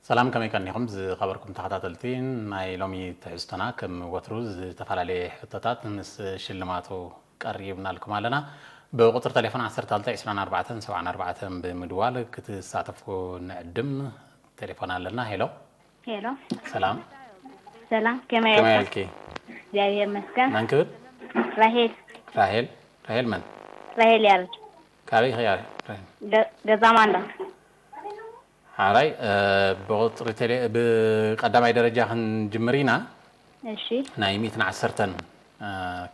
ሰላም፣ ከመይ ቀኒኹም ዝኸበርኩም ተኸታተልቲ? ናይ ሎሚ ትሕዝቶና ከም ወትሩ ዝተፈላለየ ሕቶታት ምስ ሽልማቱ ቀሪብናልኩም ኣለና። ብቁፅሪ ቴሌፎን ዓሰርተ ክልተ ዕስራን ኣርባዕተን ሰብዓን ኣርባዕተን ብምድዋል ክትሳተፉ ንዕድም። ቴሌፎን ኣለና። ሄሎ። ሄሎ። ሰላም። ሰላም፣ ከመይ ከመይ ኣለካ? ኣልኪ? እግዚኣብሔር ይመስገን። መን ክብል? ራሄል። ራሄል። ራሄል መን? ራሄል ያረድ። ካበይ ኢኺ ያረድ? ራሄል። ገ-፣ ገዛ ማንዳ። ሓራይ፣ እ፣ ብቁፅሪ ቴሌ-፣ ብቀዳማይ ደረጃ ክንጅምር ኢና። እሺ። ናይ ሚእትን ዓሰርተን፣ እ፣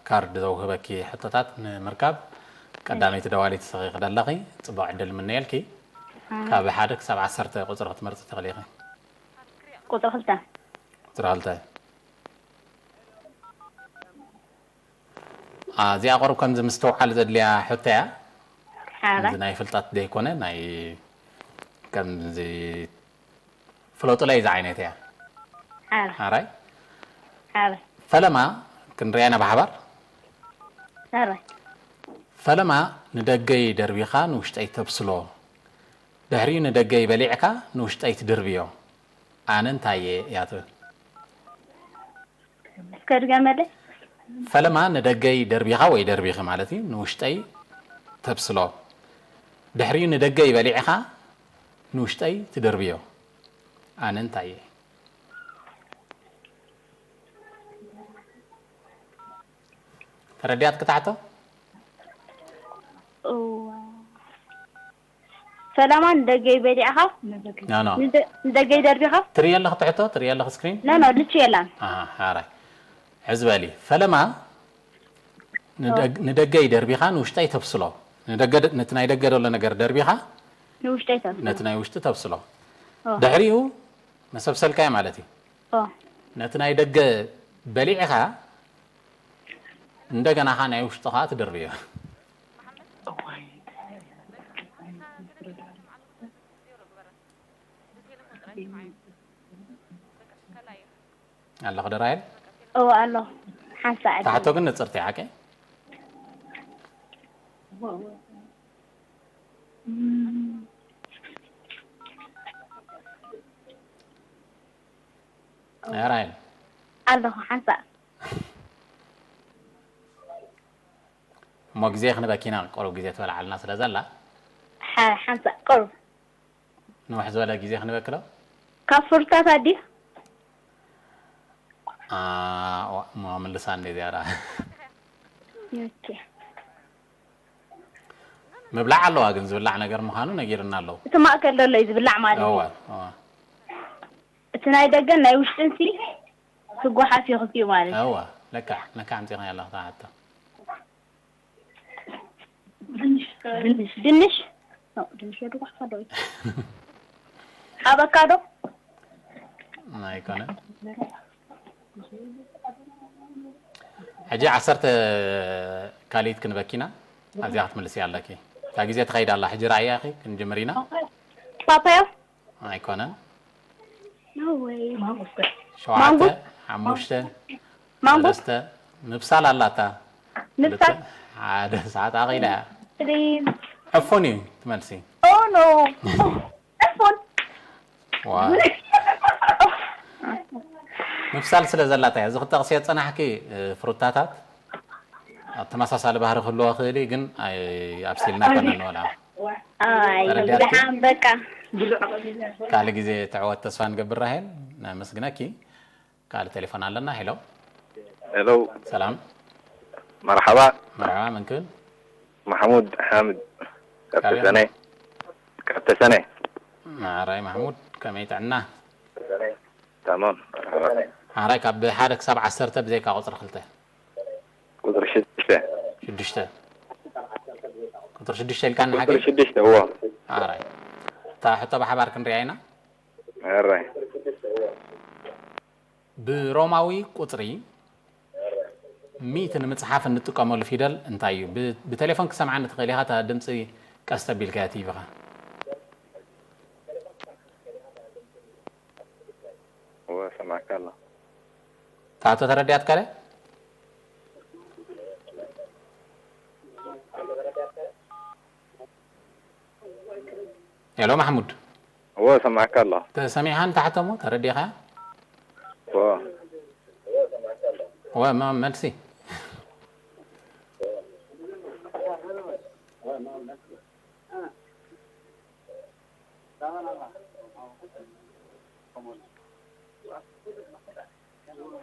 ካርድ ዘውህበኪ ሕቶታት ንምርካብ ቀዳመይቲ ደዋሊት ንስኺ ክደለኺ፣ ጽቡቕ ዕድል እምነየልኪ። ኣሜን። ካብ ሓደ ክሳብ ዓሰርተ ቁጽሪ ክትመርጺ ትኽእሊ ኢኺ። ቁጽሪ ክልተ። ቁጽሪ ክልተ። አ፣ እዚኣ ቁሩብ ከምዚ ምስትውዓል ዘድልያ ሕቶ እያ። ሓራይ። ከምዚ ናይ ፍልጠት ዘይኮነ፣ ናይ ከምዚ ፍለጡለይ ዝዓይነት እያ። ሓራይ። ሓራይ? ሓራይ። ፈለማ ክንሪኣና ብሓባር? ሓራይ። ፈለማ ንደገይ ደርቢኻ ንውሽጠይ ተብስሎ። ድሕሪኡ ንደገይ በሊዕካ ንውሽጠይ ትድርብዮ። ኣነ እንታይ እየ እያ ትብል። እስከ ድገመለይ። ፈለማ ንደገይ ደርቢኻ ወይ ደርቢኺ ማለት እዩ፣ ንውሽጠይ ተብስሎ። ድሕሪኡ ንደገይ በሊዕኻ ንውሽጠይ ትድርብዮ። ኣነ እንታይ እየ? ተረዲኣትኪ እታ ሕቶ? እዋ። ሰላማ ንደገይ በሊዕኻ? ኖ፣ ኖ። ንደ-፣ ንደገይ ደርቢኻ? ትርእዮ ኣለኺ እቲ ሕቶ? ትርእዮ ኣለኺ ስክሪን? ኖ፣ ኖ፣ ልቹ የላን። ኣሃ፣ ሓራይ። ሕዚ በሊ። ፈለማ ንደግ-፣ ኦ። ንደገይ ደርቢኻ ንውሽጠይ ተብስሎ። ንደገ ደ-፣ ነቲ ናይ ደገ ዘሎ ነገር ደርቢኻ ንውሽጠይ ተብስሎ። ነቲ ናይ ውሽጢ ተብስሎ። ኦ። ድሕሪኡ መሰብሰልካዮ ማለት እዩ። ኦ። ነቲ ናይ ደገ በሊዕኻ እንደገና ኸዓ ናይ ውሽጥኻ ትድርብዮ። ኣለኹ ዶ ራሄል? እወ ኣለኹ። ሓንሳእ እታ ሕቶ ግን ንጽርቲ እያ፣ ሓቀይ? ያ ራሄል። ኣለኹ ሓንሳእ። እሞ ግዜ ክንበኪና፣ ቁሩብ ግዜ ትበልዓልና ስለ ዘላ። ሓ-፣ ሓንሳእ ቁሩብ። ንውሕ ዝበለ ግዜ ክንበክሎ? ካብ ፍሩታት ኣድዩ? ኣ፣ ዋ፣ እሞ ምልሳ እንደ ዝያዳ። ኦኬ። ምብላዕ ኣለዋ፣ ግን ዝብላዕ ነገር ምዃኑ ነጊርና ኣለዉ። እቲ ማእከል ዘሎ እዩ ዝብላዕ ማለት እዩ። እወ፣ እወ። እቲ ናይ ደገን ናይ ውሽጥን ሲ ትጓሓፍ እዩ ክልቲኡ ማለት እዩ። እወ፣ ለክዕ፣ ለክዕ ኣምጺእኽናያ ኣለኻ እታ ሕቶ። ድንሽ፣ ድንሽ። ድንሽ? ኖ፣ ድንሽ የድጓሕ ከሎ እዩ። ኣበካዶ? ኣይኮነን። ሕጂ ዓሰርተ ካልኢት ክንበኪና፣ ኣብዚኣ ክትምልሲ ኣለኪ። እታ ግዜ ትኸይድ ኣላ። ሕጂ ረኣያ ኢኺ፣ ክንጅምር ኢና። ፓፓዮ? ኣይኮነን። No way። ማንጎ። ሸውዓተ፣ ማንጎ? ሓሙሽተ፣ ማንጎ? ሰለስተ፣ ምብሳል ኣላታ። ምብሳል? ክልተ፣ ሓደ ሰዓት ኣኺላ እያ። Please። ዕፉን እዩ ትመልሲ። Oh no። ዕፉን። ዋ። ምብሳል ስለ ዘላታ እያ። እዚ ክትጠቕስዮ ዝጸናሕኪ፣ እ፣ ፍሩታታት ኣብ ተመሳሳሊ ባህሪ ክህልዎ ክእል እዩ፣ ግን ኣይ-፣ ኣብሲልና ኣይኮነን ንበልዓ። ኣይ፣ ተረዲኣትኪ? ደሓን በቃ። ካልእ ግዜ ትዕወት ተስፋ ንገብር ራሄል። ነመስግነኪ። ካልእ ቴሌፎን ኣለና። ሄሎ። ሄሎ። ሰላም። መርሓባ። መርሓባ፣ መን ክብል? ማሕሙድ ሓምድ። ካብ ካበይ? ተሰነ። ካብ ተሰነ። ማዕራይ ማሕሙድ፣ ከመይ ጥዕና? ታማም። መርሓባ። ማዕራይ ካብ ሓደ ክሳብ ዓሰርተ ብዘይካ ቁጽሪ ክልተ። ቁጽሪ ሽዱሽተ። ሽዱሽተ። ቁጽሪ ሽዱሽተ ኢልካኒ ቁጽሪ ሓቂ? ሽዱሽተ፣ እዎ። ኣራይ። እታ ሕቶ ብሓባር ክንሪኣ ኢና። ኣራይ። ብሮማዊ ቁጽሪ ሚእቲ ንምጽሓፍ እንጥቀመሉ ፊደል እንታይ እዩ? ብ-፣ ብቴሌፎን ክሰምዓኒ ትኽእል ኢኻ፣ እታ ድምጺ ቀስ ተቢልካያ ቲቪኻ። እወ፣ ሰማዕካ ኣለኹ። እታ ሕቶ ተረዲኣትካ ዶ? ሄሎ ማሕሙድ። እወ፣ ሰማዕካ ኣለኹ። ተሰሚዕኻን ታሕተሞ ተረዲኻ? እወ። እወ፣ መ-፣ መልሲ።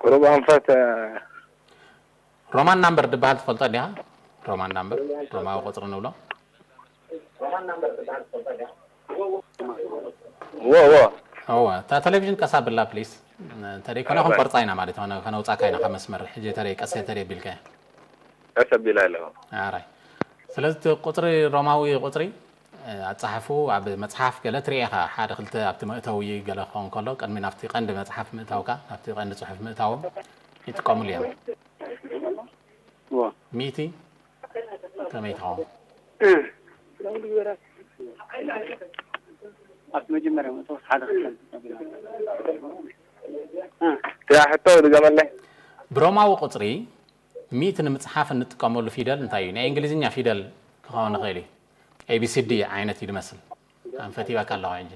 ቁሩብ ኣንፈት፣ እ፣ ሮማን ናምበር ዝበሃል ትፈልጦ ዲኻ? ሮማን ናምበር፣ ሮማዊ ቁጽሪ ንብሎ። እወ፣ እወ። እወ፣ እታ ቴሌቪዥን ቀስ ኣብላ ፕሊስ። እንተደይ ኮነ ኣራይ። ክንቆርጻ ኢና ማለት ሆነ፣ ከነውጻካ ኢና ካብ መስመር። ሕጂ ተደይ ቀስ ተደይ ቢልካ። ቀስ ኣቢላ ኣለኹ። ኣራይ። ስለዚ እቲ ቁጽሪ፣ ሮማዊ ቁጽሪ፣ እ፣ ኣጻሓፉ ኣብ መጽሓፍ ገለ ትርኢ ኢኻ። ሓደ ክልተ ኣብቲ መእተዊ ገለ ክኸውን ከሎ፣ ቅድሚ ናብቲ ቀንዲ መጽሓፍ ምእታውካ፣ ናብቲ ቀንዲ ጽሑፍ ምእታዎም ይጥቀሙሉ እዮም። እወ። ሚእቲ ከመይ ትኸውን? እ። ኣብቲ መጀመርያ ምእታው ሓደ ክልተ እ። እታ ሕቶ ድገመለይ። ብሮማዊ ቁጽሪ ሚእቲ ንምጽሓፍ እንጥቀመሉ ፊደል እንታይ እዩ? ናይ እንግሊዝኛ ፊደል ክኸውን ይኽእል እዩ። ኤ ቢ ሲ ዲ ዓይነት እዩ ዝመስል። ኣንፈት ሂበካ ኣለኹ ሕጂ።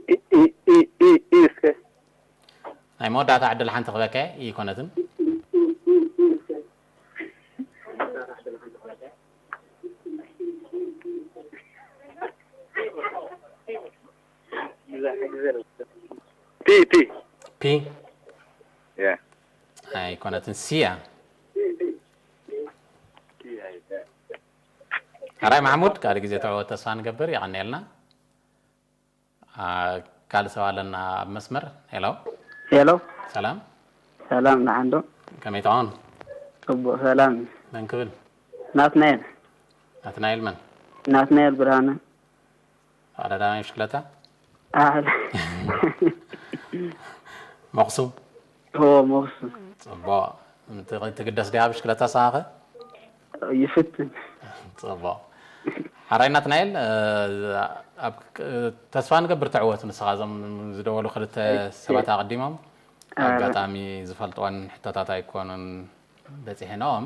ኢ፣ ኢ፣ ኢ፣ ኢ፣ ኢ እስከ። ናይ መወዳእታ ዕድል ሓንቲ ክበካ እየ፣ ኢ ኣይኮነትን። ፒ፣ ፒ። ፒ? ያ። ኣይኮነትን፣ ሲ እያ። ኣራይ ማሕሙድ፣ ካልእ ግዜ ትዕወት ተስፋ ንገብር። የቐንየልና። አ፣ ካልእ ሰብ ኣለና ኣብ መስመር። ሄሎ። ሄሎ። ሰላም። ሰላም፣ ደሓን ዶ? ከመይ ትኾን? ጽቡቕ፣ ሰላም። መን ክብል? ናትናኤል። ናትናኤል መን? ናትናኤል ብርሃነ። ተቐዳዳማይ ብሽክለታ? ኣል-፣ መኽሱ? እዎ፣ መኽሱ። ጽቡቕ። ትግ-፣ ትግደስ ድያ ብሽክለታ ንስኻኸ? ይፍትን። ጽቡቕ። ሓራይ ናትናኤል፣ እ፣ ኣብ ክ-፣ ተስፋ ንገብር ትዕወት። ንስኻ እዞም ዝደወሉ ክልተ እሺ። ሰባት ኣቐዲሞም ኣረ። ኣጋጣሚ ዝፈልጥወን ሕቶታት ኣይኮኑን በጺሕንኦም።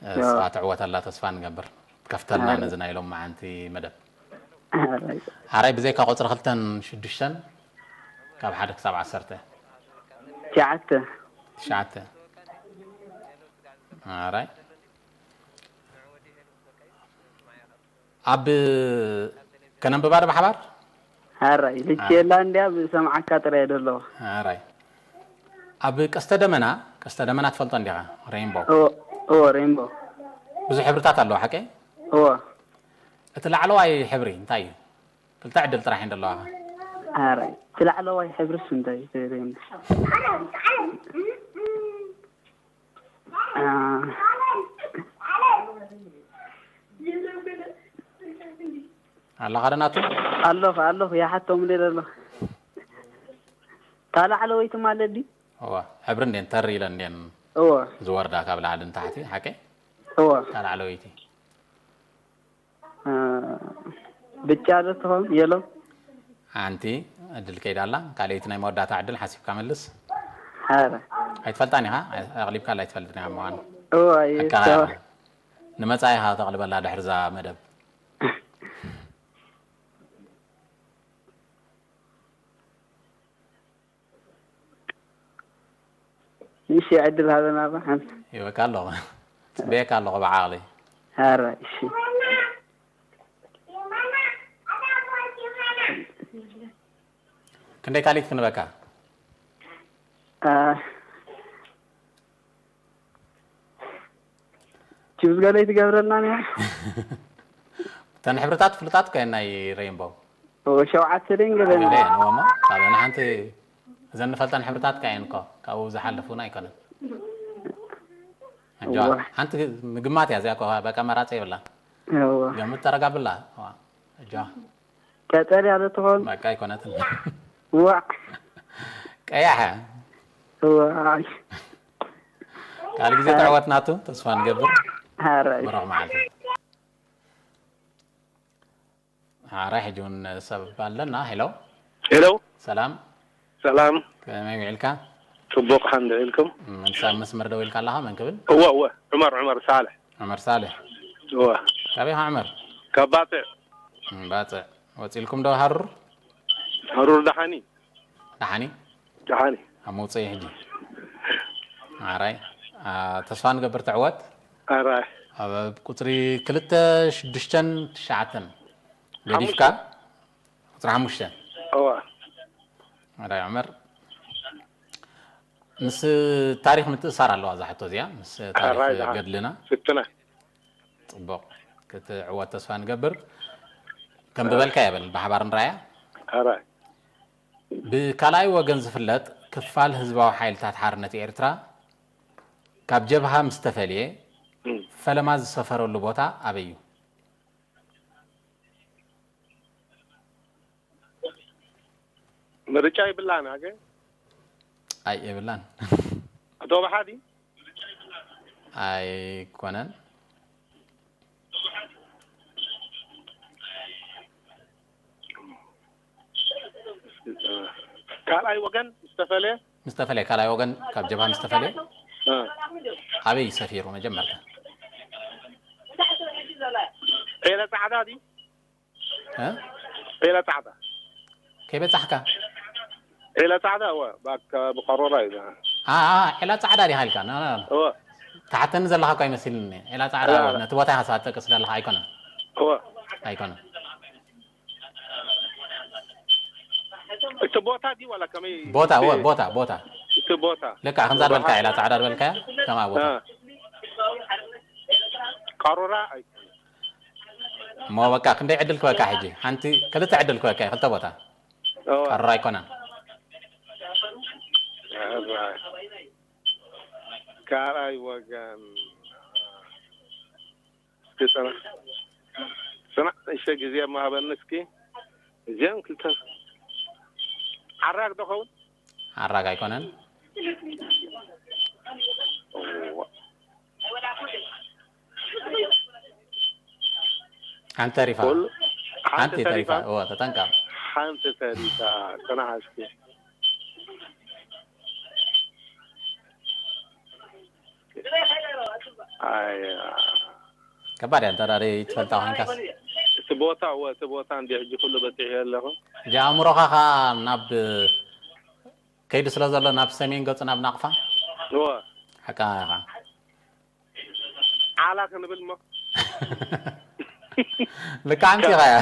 እ፣ ያ። ንስኻ ትዕወት ኣላ ተስፋ ንገብር። ከፍተልና ኣረ። ነዚ ናይ ሎም መዓንቲ መደብ። ኣረ። ሓራይ ብዘይካ ቁጽሪ ክልተን ሽዱሽተን ካብ ሓደ ክሳብ ዓሰርተ። ትሽዓተ። ትሽዓተ። ኣራይ። ኣብ ከነንብባ ዶ ብሓባር? ኣራይ፣ ልቼላ እንድያ ብሰምዓካ ጥራይ ዘለኹ። ኣራይ። ኣብ ቀስተ ደመና፣ ቀስተ ደመና ትፈልጦ እንዲኻ? ሬይንቦው። እዎ፣ እዎ፣ ሬይንቦው። ብዙሕ ሕብርታት ኣለዎ፣ ሓቀይ? እዎ። እቲ ላዕለዋይ ሕብሪ እንታይ እዩ? ክልተ ዕድል ጥራሕ እየን ዘለዋኻ። ኣራይ፣ እቲ ላዕለዋይ ሕብርስ እንታይ እዩ? እቲ ሬይንቦው። አ። ኣለኻ ዶ ናቱ? ኣለኹ፣ ኣለኹ፣ ይሓቶም ኢለ ዘለኹ። እታ ላዕለወይቲ ማለት ድዩ? እወ፣ ሕብሪ እንዴን ተር ኢለን እንዴን እወ። ዝወርዳ ካብ ላዕሊ ንታሕቲ፣ ሓቀይ? እወ። እታ ላዕለወይቲ። እ፣ ብጫ ዶ ትኸውን? የሎ? ሓንቲ ዕድል ከይዳ ኣላ። ካልኣይቲ ናይ መወዳእታ ዕድል ሓሲብካ መልስ። ሓረ። ኣይትፈልጣን ኢኻ? ኣቕሊብካላ ኣይትፈልጥን ኢኻ ምዃኑ። እወ፣ ኣየ-፣ ኣከራርባ። ተዋ። ንመጻኢ ኢኻ ተቕልበላ ድሕሪ እዛ መደብ። እሺ፣ ዕድል ሃበና እባ ሓንቲ። ይበካ ኣለኹ። ጽበየካ ኣለኹ ብዓቕሊ። ሓረ፣ እሺ። ክንደይ ካሊት ክንበካ? አ፣ ቺፕስ ገለ ይትገብረልና ኒያ። እተን ሕብርታት ፍሉጣት እኮ እየን ናይ ሬይንቦው። ኦ፣ ሸውዓተ ደን ገለ ገለ እየን፣ እወ፣ እሞ ካብአን ሓንቲ እዘን ንፈልጠን ሕብርታት እኮ እየን እኮ፣ ካብኡ ዝሓልፍ እውን ኣይኮነን። ኣጆኻ፣ እዋ። ሓንቲ ምግማት እያ እዚኣ እኮ፣ በቃ መራፂ የብላን። እዋ። ገምት፣ ተረጋብላ። እዋ፣ ኣጆኻ። ቀጠልያ ዶ ትኾን? በቃ ኣይኮነትን። ዋዕ። ቀያሕ። ዋይ። ካልእ ግዜ ኣይ። ትዕወት ናቱ፣ ተስፋ ንገብር። ሓራይ። ብሩኽ መዓልቲ። ሓራይ፣ ሕጂ እውን ሰብ ኣለና። ሄሎ። ሄሎ። ሰላም። ሰላም። ከመይ ውዒልካ? ጽቡቕ ሓንደ ኢልኩም። መንሳ መስመር ደው ኢልካ ኣለኻ መን ክብል? እወ እወ፣ ዑመር ዑመር ሳልሕ። ዑመር ሳልሕ። እወ ካበይ ኢኻ ዑመር? ካብ ባጽዕ። እም፣ ባጽዕ። ወጺልኩም ዶ ሃሩር? ሃሩር ደሓኒ። ደሓኒ? ደሓኒ። ኣብ መውፅኢ ሕጂ። ኣራይ። አ፣ ተስፋ ንገብር ትዕወት። ኣራይ። ኣብ ቁፅሪ ክልተ ሽዱሽተን ትሽዓተን ገዲፍካ ቁፅሪ ሓሙሽተ። እወ ኣራይ ዑመር። ምስ ታሪኽ ምትእሳር ኣለዋ እዛ ሕቶ እዚኣ፣ ምስ ታሪኽ ኣራይ ደሓን። ገድልና። ፍትና። ፅቡቕ። ክትዕወት ተስፋ ንገብር። ከም ዝበልካ የበል ብሓባር ንረኣያ። ኣራይ። ብካልኣይ ወገን ዝፍለጥ ክፋል ህዝባዊ ሓይልታት ሓርነት ኤርትራ ካብ ጀብሃ ምስ ተፈልየ እም። ፈለማ ዝሰፈረሉ ቦታ ኣበይ እዩ? ምርጫ ይብላን ኣገ ኣይ የብላን። ኣቶ ባሓዲ ኣይኮነን። ካልኣይ ወገን ዝተፈለየ ምስ ተፈለየ ካልኣይ ወገን ካብ ጀብሃ ምስ ተፈለየ እ፣ ኣበይ ሰፊሩ መጀመርታ? ዒለ ጻዕዳ ድዩ? እ? ዒለ ጻዕዳ ከይበጻሕካ? ዒለ ጻዕዳ እወ ባካ ብቀሮራ እዩ። ኣ ኣ ዒላ ጻዕዳ ዲኻ ኢልካ? ና ና ና። እወ ተሓተኒ ዘለኻ እኮ ኣይመስልኒ። ዒላ ጻዕዳ ላ፣ እወ ላ። ነቲ ቦታ ኢኻ ሳተቅስ ዘለኻ ኣይኮነን። እወ ኣይኮነን። እቲ ቦታ ድዩ ዋላ ከመይ? ቦታ እወ ቦታ ቦታ እቲ ቦታ ልክዕ ከምዛ ዝበልካ ዒላ ጻዕዳ ዝበልካ ከምኣ ቦታ እ፣ ቀሮራ ኣይ እሞ በቃ ክንደይ ዕድል ክበካ ሕጂ? ሓንቲ ክልተ ዕድል ክበካ እዩ፣ ክልተ ቦታ እወ ቀረራ ኣይኮነን። ካልኣይ ወገን እስኪ ጽናሕ ጽናሕ እሸ ግዜ መሃበኒ እስኪ እዚኦም ክልተ ዓራግ ዶ ኸውን? ሓራግ ኣይኮነን። ሓንቲ ተሪፋ። ኩሉ ሓንቲ ተሪፋ። እዎ ተጠንቀቕ። ሓንቲ ተሪፋ። ጽናሕ እስኪ ኣያ ከባድ እያ እንተ ደኣ ትፈልጣ ኮይንካስ። እቲ ቦታ እወ እቲ ቦታ እንዲ ሕጂ ኩሉ በፂሑ ኣለኹ። ሕጂ ኣእምሮኻ ኸኣ ናብ ከይዱ ስለ ዘሎ ናብ ሰሜን ገጹ ናብ ናቕፋ። እወ ሓቃ ኢኻ። ዓላ ክንብል እሞ ልክዕ ኣምጺኻያ።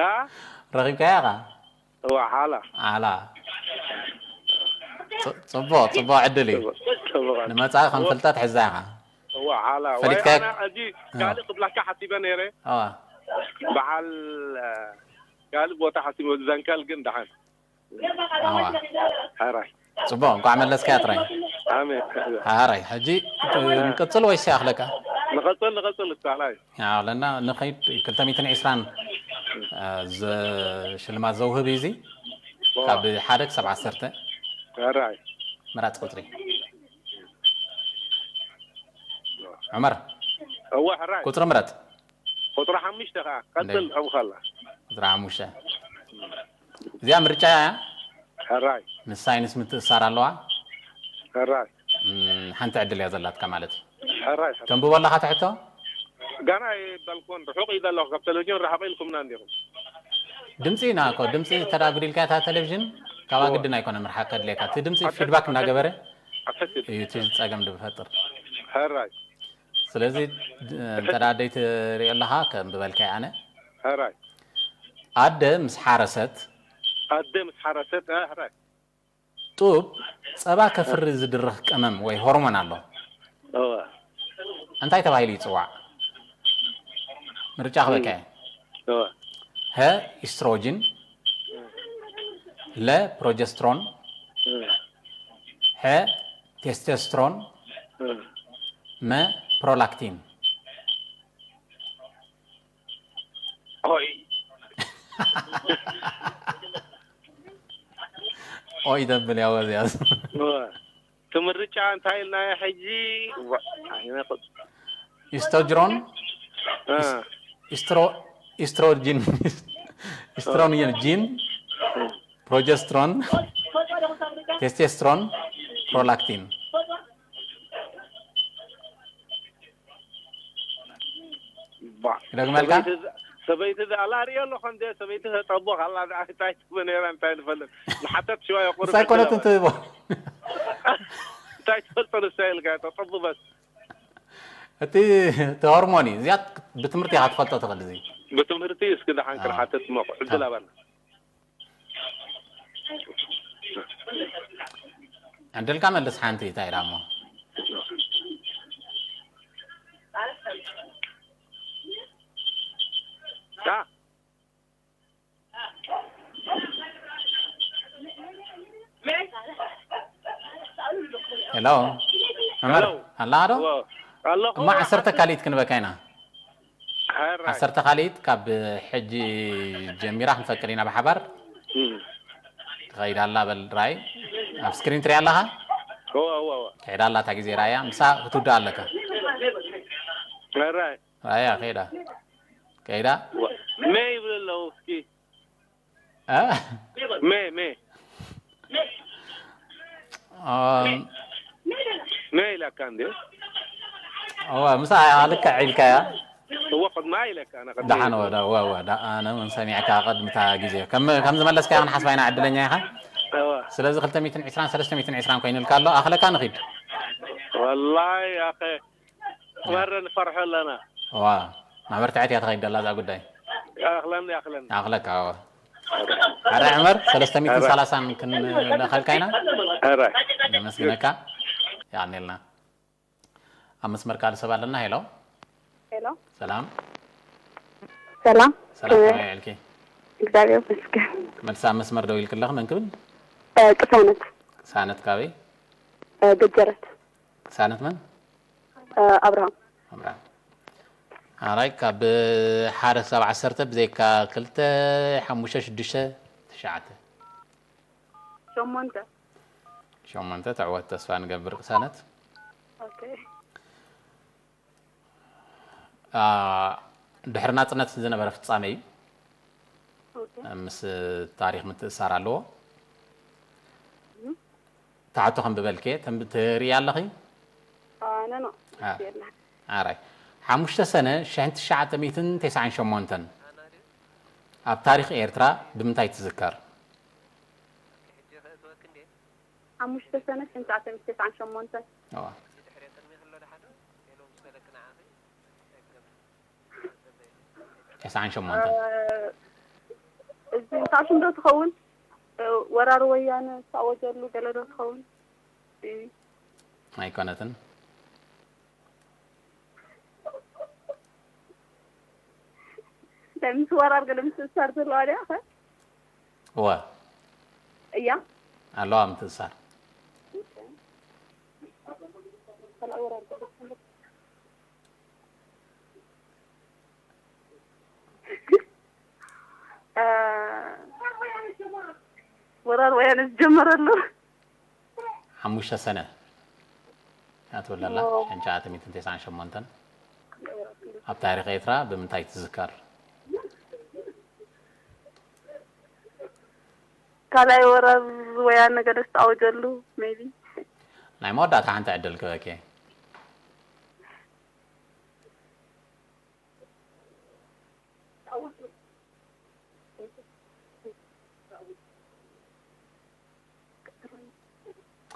ኣ ረኺብካያ ኢኻ። እወ ዓላ ዓላ። ጽ- ጽቡቕ ጽቡቕ ዕድል እዩ። ጽቡቕ። ንመጻኢ ከም ፍልጠት ሕዛ ኢኻ። እወ ዓላ ወይ ፈሊጥካዮ- ኣነ ሕጂ ካልእ ክብላካ ሓሲበ ነይረ። ኣዋ በዓል ካልእ ቦታ ሓሲበ ዘንካል ግን ደሓን ኣዋ ሕራይ ጽቡቕ እንኳዕ መለስካያ ጥራይ። ኣሜን። ሓራይ ሕጂ ንቅጽል ወይስ ይኣኽለካ? ንቐጽል ንቐጽል እኳ ኣላይ ኣለና ንኸይድ ክልተ ሚእትን ዕስራን ሽልማት ዘውህብ እዩ እዚ ካብ ሓደ ክሳብ ዓሰርተ ሕራይ ምራጽ ቁጽሪ ዑመር እወ ሕራይ ቁጽሪ ምረጥ ቁጥሪ ሓሙሽተ ከዓ ቀጽል ከምኸላ ቁጽሪ ሓሙሽተ እዚኣ ምርጫ እያ ሕራይ ምስ ሳይንስ ምትእሳር ኣለዋ ሕራይ እም፣ ሓንቲ ዕድል እያ ዘላትካ ማለት እዩ ሕራይ ተንብቦ ኣለኻ ትሕቶ ጋና ይበልኩን ርሑቕ እዩ ዘለኹ ካብ ቴሌቪዥን ርሓቕ ኢልኩምና እንዲኹም ድምፂ ኢና እኮ ድምፂ ተዳጉዲልካ እታ ቴሌቪዥን ካባ ግድን ኣይኮነ ምርሓቅ ከድልየካ እቲ ድምፂ ፊድባክ እንዳገበረ ኣፈስድ እዩ እቲ ፀገም ዝፈጥር ሕራይ ስለዚ እንተ ደኣ ደይ ትሪኦ ኣለኻ ከም ዝበልካይ ኣነ ሕራይ ኣደ ምስ ሓረሰት ኣደ ምስ ሓረሰት እ፣ ሕራይ ጡብ ፀባ ከፍሪ ዝድርኽ ቀመም ወይ ሆርሞን ኣሎ እወ እንታይ ተባሂሉ ይፅዋዕ ምርጫ ክበካ እየ እወ ሀ ኢስትሮጅን ለ ፕሮጀስትሮን እ፣ ሐ ቴስቴስትሮን እ። መ ፕሮላክቲን ኦይ ኦይ ተብል ያወዝያዝ እወ። እቲ ምርጫ እንታይ ኢልናዮ ሕጂ? ዋ፣ ኣይነ ቁጽ- ኢስቶጅሮን እ፣ ኢስትሮ ኢስትሮጂን ኢስትሮንጂን ፕሮጀስትሮን ቴስቴስትሮን ፕሮላክቲን። ባ- ይደግመልካ? ሰበይቲ ዝ- ሰበይቲ ዝኣላ ርእዮ ኣለኹ እንደ ሰበይቲ ተጠቦ ካላ እንታይ ትብሎ ነይራ እንታይ ንፈልጥ ንሓተት ሽዋ የቁርብ ሳይኮነት እንትህቦ እንታይ ትፈልጦ ንሳ ኢልካ ተጠቡ በስ እቲ እቲ ሆርሞን እዩ እዚኣ ብትምህርቲ ኢኻ ትፈልጦ ትኽእል እዚ ብትምህርቲ እስኪ ደሓን ክንሓተት እሞ ዕድል ኣባና ዕድልካ መልስ ሓንቲ እንታይ ኢላ እሞ ታ ሄሎ ዕመር ኣላ ዶ ኣለኹ እሞ ዓሰርተ ካሊት ክንበካ ኢና ሕራይ ዓሰርተ ካሊት ካብ ሕጂ ጀሚራ ክንፈቅድ ኢና ብሓባር እም። ትኸይድ ኣላ በል ራይ ኣብ ስክሪን ትሪኣ ኣለኻ እወ እወ እወ ትሕዳ ኣላ እታ ግዜ ራያ ምሳ ክትውዳእ ኣለካ ሕራይ ራያ ከይዳ ከይዳ መ ይብል ኣለዉ እስኪ እ? መ መ ኣም፣ መ ኢላካ እንዲ እወ ምሳ ልክዕ ኢልካያ እወ ቅድማ ኢለካ ኣነ ቅድሚ ደሓን ወደ እወ እወ ዳ- ኣነ እውን ሰሚዕካ ቅድሚ እታ ግዜ ከም ከም ዝመለስካዮ ክንሓስባ ኢና ዕድለኛ ኢኻ እወ ስለዚ ክልተ ሚእትን ዕስራን ሰለስተ ሚእትን ዕስራን ኮይኑልካ ኣሎ ኣኽለካ ንኺድ ወላሂ ኣኸ መረ ንፈርሖ ኣለና ዋ ማህበር ትዕት እያ ትኸይድ ደላ እዛ ጉዳይ ይኣኽለኒ ይኣኽለኒ ኣኽለካ ዋ ሓደ ዕመር ሰለስተ ሚእትን ሰላሳን ክንለኸልካ ኢና ሕራይ ነመስግነካ ይኣኔልና ኣብ መስመር ካልእ ሰብ ኣለና ሄሎ ሄሎ ሰላም ሰላም ሰላም ከመይ ውዒልኪ እግዚኣብሔር ይመስገን መልሲ ኣብ መስመር ደው ኢልክለኽ መን ክብል እ፣ ቅሳነት ቅሳነት ካበይ እ፣ ገጀረት ቅሳነት መን እ፣ ኣብርሃም ኣብርሃም ሓራይ ካብ ሓደ ክሳብ ዓሰርተ ብዘይካ ክልተ ሓሙሽተ ሽዱሽተ ትሽዓተ ሸሞንተ ሸሞንተ ተዕወት ተስፋ ንገብር ቅሳነት ኦኬ ድሕሪ ናፅነት ዝነበረ ፍፃመ እዩ ምስ ታሪክ ምትእሳር ኣለዎ ተሓቶ ከም ብበልከ ትርኢ ኣለኺ ኣነ ነው ኣራይ ሓሙሽተ ሰነ ሽሕን ትሽዓተ ሚእትን ተስዓን ሸሞንተን ኣብ ታሪክ ኤርትራ ብምንታይ ትዝከር ሓሙሽተ ሰነ ሽሕን ትሽዓተ ሚእትን ተስዓን ሸሞንተን ተስዓን ሸሞንተን እዚ ታሽም ዶ ትኸውን ወራር ወያነ ዝተኣወጀሉ ገለ ዶ ትኸውን ኣይኮነትን ምስ ወራር ገለ ምትእሳር ዘለዋ ድያ ኸ እወ እያ ኣለዋ ምትእሳር ወራር ወያነ ዝጀመረሉ ሓሙሽተ ሰነ እያ ትብል ዘላ ሽሕን ትሽዓተ ሚእትን ተስዓን ሸሞንተን ኣብ ታሪክ ኤርትራ ብምንታይ ትዝከር ካልኣይ ወራር ወያነ ገለ ዝተኣወጀሉ ሜቢ ናይ መወዳእታ ሓንቲ ዕድል ክበኪ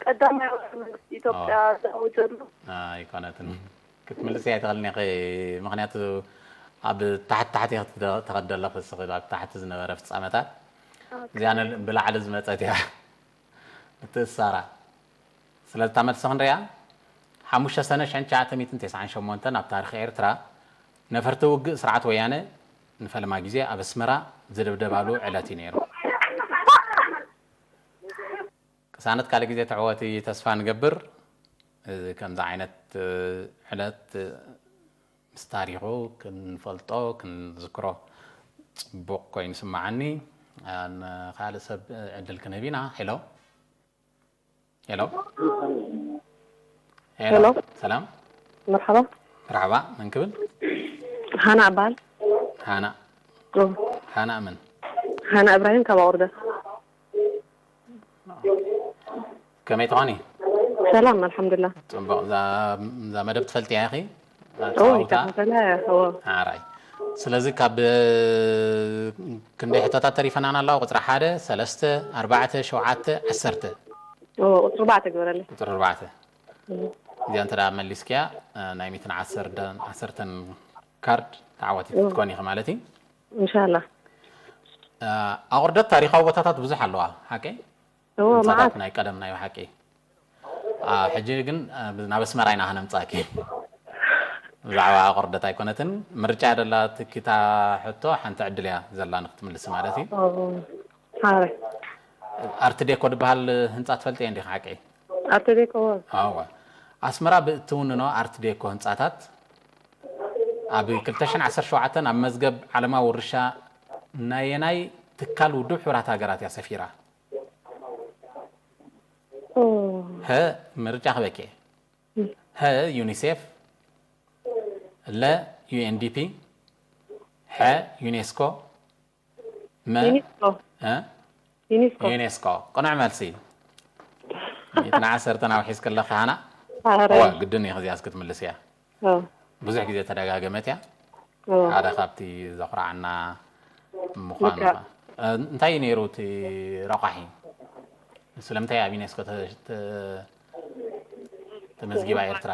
ቀዳማይ ወራር መንግስቲ ኢትዮጵያ ዝኣወጀሉ ኣይኮነትን ክትምልስ እያ ኣይትኽእልን ኢኺ ምክንያቱ ኣብ ታሕቲ ታሕቲ ተኸደለ ክስኽል ኣብ ታሕቲ ዝነበረ ፍፃመታት እዚኣ ብላዕሊ ዝመፀት እያ ምትእሳራ ስለዚ እታ መልሲ ክንሪኣ ሓሙሽተ ሰነ ሽሕን ትሽዓተ ሚእትን ተስዓን ሸሞንተን ኣብ ታሪክ ኤርትራ ነፈርቲ ውግእ ስርዓት ወያነ ንፈለማ ግዜ ኣብ ኣስመራ ዝድብደባሉ ዕለት እዩ ነይሩ ቅሳነት ካልእ ግዜ ትዕወቲ ተስፋ ንገብር እዚ ከምዚ ዓይነት ዕለት ምስ ታሪኹ ክንፈልጦ ክንዝክሮ ፅቡቕ ኮይኑ ስምዓኒ ንካልእ ሰብ ዕድል ክንህብ ኢና ሄሎ ሄሎ ሄሎ ሰላም መርሓባ መርሓባ መን ክብል ሃና እበሃል ሃና ሃና መን ሃና እብራሂም ካብ ኣውርደት ከመይ ትኾኒ ሰላም፣ ኣልሓምዱላ። ፅቡቕ። እዛ መደብ ትፈልጥያ ኢኺ? ኦ ይከታተላ። ኦ ሓራይ። ስለዚ ካብ ክንደይ ሕቶታት ተሪፈናን ኣለዋ? ቁፅሪ ሓደ፣ ሰለስተ፣ ኣርባዕተ፣ ሸውዓተ፣ ዓሰርተ። ኦ ቁፅሪ ኣርባዕተ ግበረለይ። ቁፅሪ ኣርባዕተ። እዚኣ እንተ ደኣ መሊስክያ፣ ናይ ሚትን ዓሰርተን ካርድ ተዓዋቲት ክትኮኒ ኢኺ ማለት እዩ። እንሻላ። ኣቑርደት ታሪኻዊ ቦታታት ብዙሕ ኣለዋ፣ ሓቂ? ኦ ህንፃታት መዓት። ናይ ቀደም ናይ ሓቂ። ሕጂ ግን ናብ ኣስመራ ኢና ክነምፃእኪ። ብዛዕባ ኣቑርደት ኣይኮነትን ምርጫ ደላ ትኪታ ሕቶ ሓንቲ ዕድል እያ ዘላ ንክትምልሲ ማለት እዩ። ሓረ ኣርት ዴኮ ዝበሃል ህንፃ ትፈልጥየ እንዲኻ ሓቂ? ኣርት ዴኮ። ኣወ። ኣስመራ ብእትውንኖ ኣርት ዴኮ ህንፃታት ኣብ ክልተ ሽሕን ዓሰርተ ሸውዓተን ኣብ መዝገብ ዓለማዊ ውርሻ ናየናይ ትካል ውድብ ሕቡራት ሃገራት እያ ሰፊራ? ኦ ሀ ምርጫ ክበኬ። ሀ ዩኒሴፍ፣ ለ ዩ ኤን ዲ ፒ፣ ሐ ዩኔስኮ፣ መ ዩኒስኮ። እ? ዩኒስኮ። ዩኔስኮ። ቅኑዕ መልሲ። ሚእትን ዓሰርተን ኣውሒዝኪ ኣለኺ ሃና። ኣረ እወ ግድን እዩ ከዚኣስ ክትምልስ እያ። ኦ ብዙሕ ግዜ ተደጋገመት እያ። ኦ ሓደ ካብቲ ዘኹርዓና ምዃኑ ልክዕ። እ፣ እንታይ እዩ ነይሩ እቲ ረቋሒ? ስለምንታይ ኣብ ዩኔስኮ ተ- ተ- ተመዝጊባ ኤርትራ?